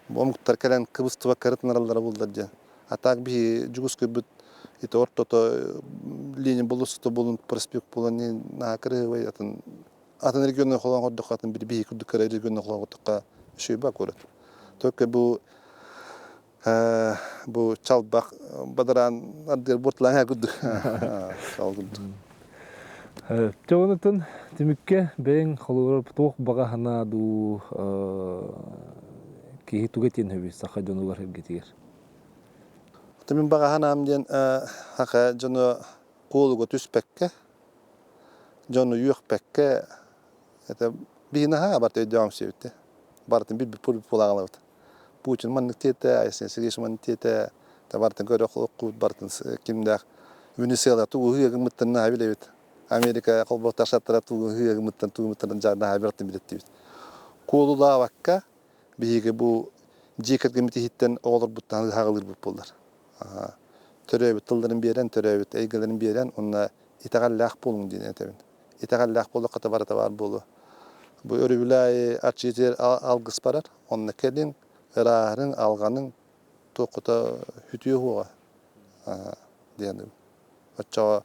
Бу омуктар кэлэн кыбыстыбакка ырытынараллара буоллар диэн. А так биһи Дьугускайбыт ити ортото Ленин болуоссата буолун проспект буолан наһаа кырыһыбай атын атын регионнар холоон көрдөххө атын бир биһи курдук кыра регионнар холоон көрдөххө үчүгэй куорат. Только бу бу чалбах бадараан ардыгар буортулаан курдук. Чал курдук. Дьэ онутун түмүккэ бэйэҥ холобура туох баҕа санаа дуу киһи туга этиэн сөбүй саха дьонугар эргитигэр? Мин баҕа санаам диэн саха дьоно куолуга түспэккэ, дьону үөхпэккэ это биһи наһаа барыта өйдөөх сөбүттэ. Барытын билбит буолаҕалабыт. Путин маннык диэтэ, Айсен Сергеевич маннык диэтэ, барытын көрө холкут, барытын кимдээх Венесуэла тугу ыһыагыммыттан наһаа билэбит. Америка холбоһуктаах штаттара тугу ыһыагыммыттан тугуммуттан наһаа барытын билэттибит. Куолулаабакка биһиги бу дьиэ кэргэммит иһиттэн оҕолорбуттан ыһаҕалыырбыт буоллар. Төрөөбүт тылларын биэрэн, төрөөбүт эйгэлэрин биэрэн, уонна итэҕэллээх буолуҥ диэн этэбин. Итэҕэллээх буоллахха барыта баар буолуо. Бу өрөбүл аайы арчы алгыс барар. Онно кэлиҥ, ырааһырыҥ, алҕаныҥ, туоххута үтүө уоҕа диэн. Оччоҕо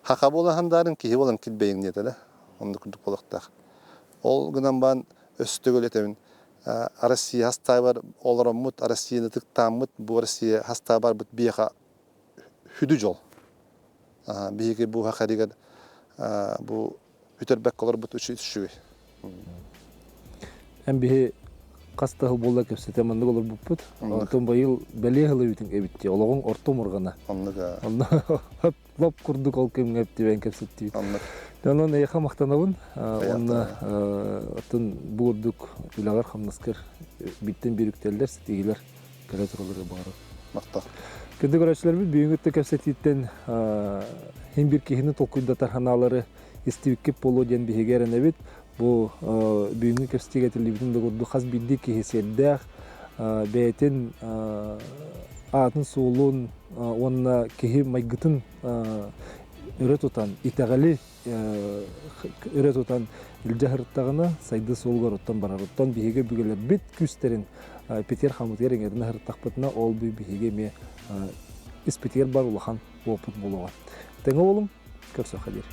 хаха буола хандаарын киһи буолан килбэйиҥ диэтэ да. Оннук курдук буолуохтаах. Ол гынан баран өстөгөл этэбин. Россия хастаабар олороммут, Россияны ытыктааммыт, бу Россия хастаабарбыт биһиэхэ сүдү дьол. Биһиги бу хахаригар бу бүтэрбэккэ олорбут үчүгэй. Эн биһи хас да сыл буолла кэпсэтэ маннык олорбуппут. Онтон быйыл бэлиэ сыл эбитин эбит дии. Олоҕуҥ орто мурҕана. Оннук. Онно лоп курдук ол кэмҥэ эптибэн кэпсэттибит. Оннук. Онон эйиэхэ махтанабын. Уонна оттон бу курдук үлэҕэр-хамнаскар биттэн бүрүктэллэр, ситиһиилэр кэлэ туралларга баҕарабын. Махтал. Күндү көрөөччүлэрбит, бүгүҥҥү кэпсэтииттэн хин бир киһини толкуйдатар санаалары истибиккит буолуо диэн биһиги эрэнэбит. Бу бүгүҥҥү кэпсэтиигэ этиллибитин да курдук хас биирдии киһи сиэрдээх, бэйэтин аатын-суолун уонна киһи майгытын өрө тутан, итэҕэли өрө тутан илдьэ сырыттаҕына сайдыы суолугар оттон барар. Оттон биһиги өбүгэлэрбит күүстэрин Питер хамытыгар иҥэринэ сырыттахпытына, ол биһиги эмиэ испитигэр бар улахан опыт буолуоҕа. Тэҥэ буолуҥ, көрсөххө диэри.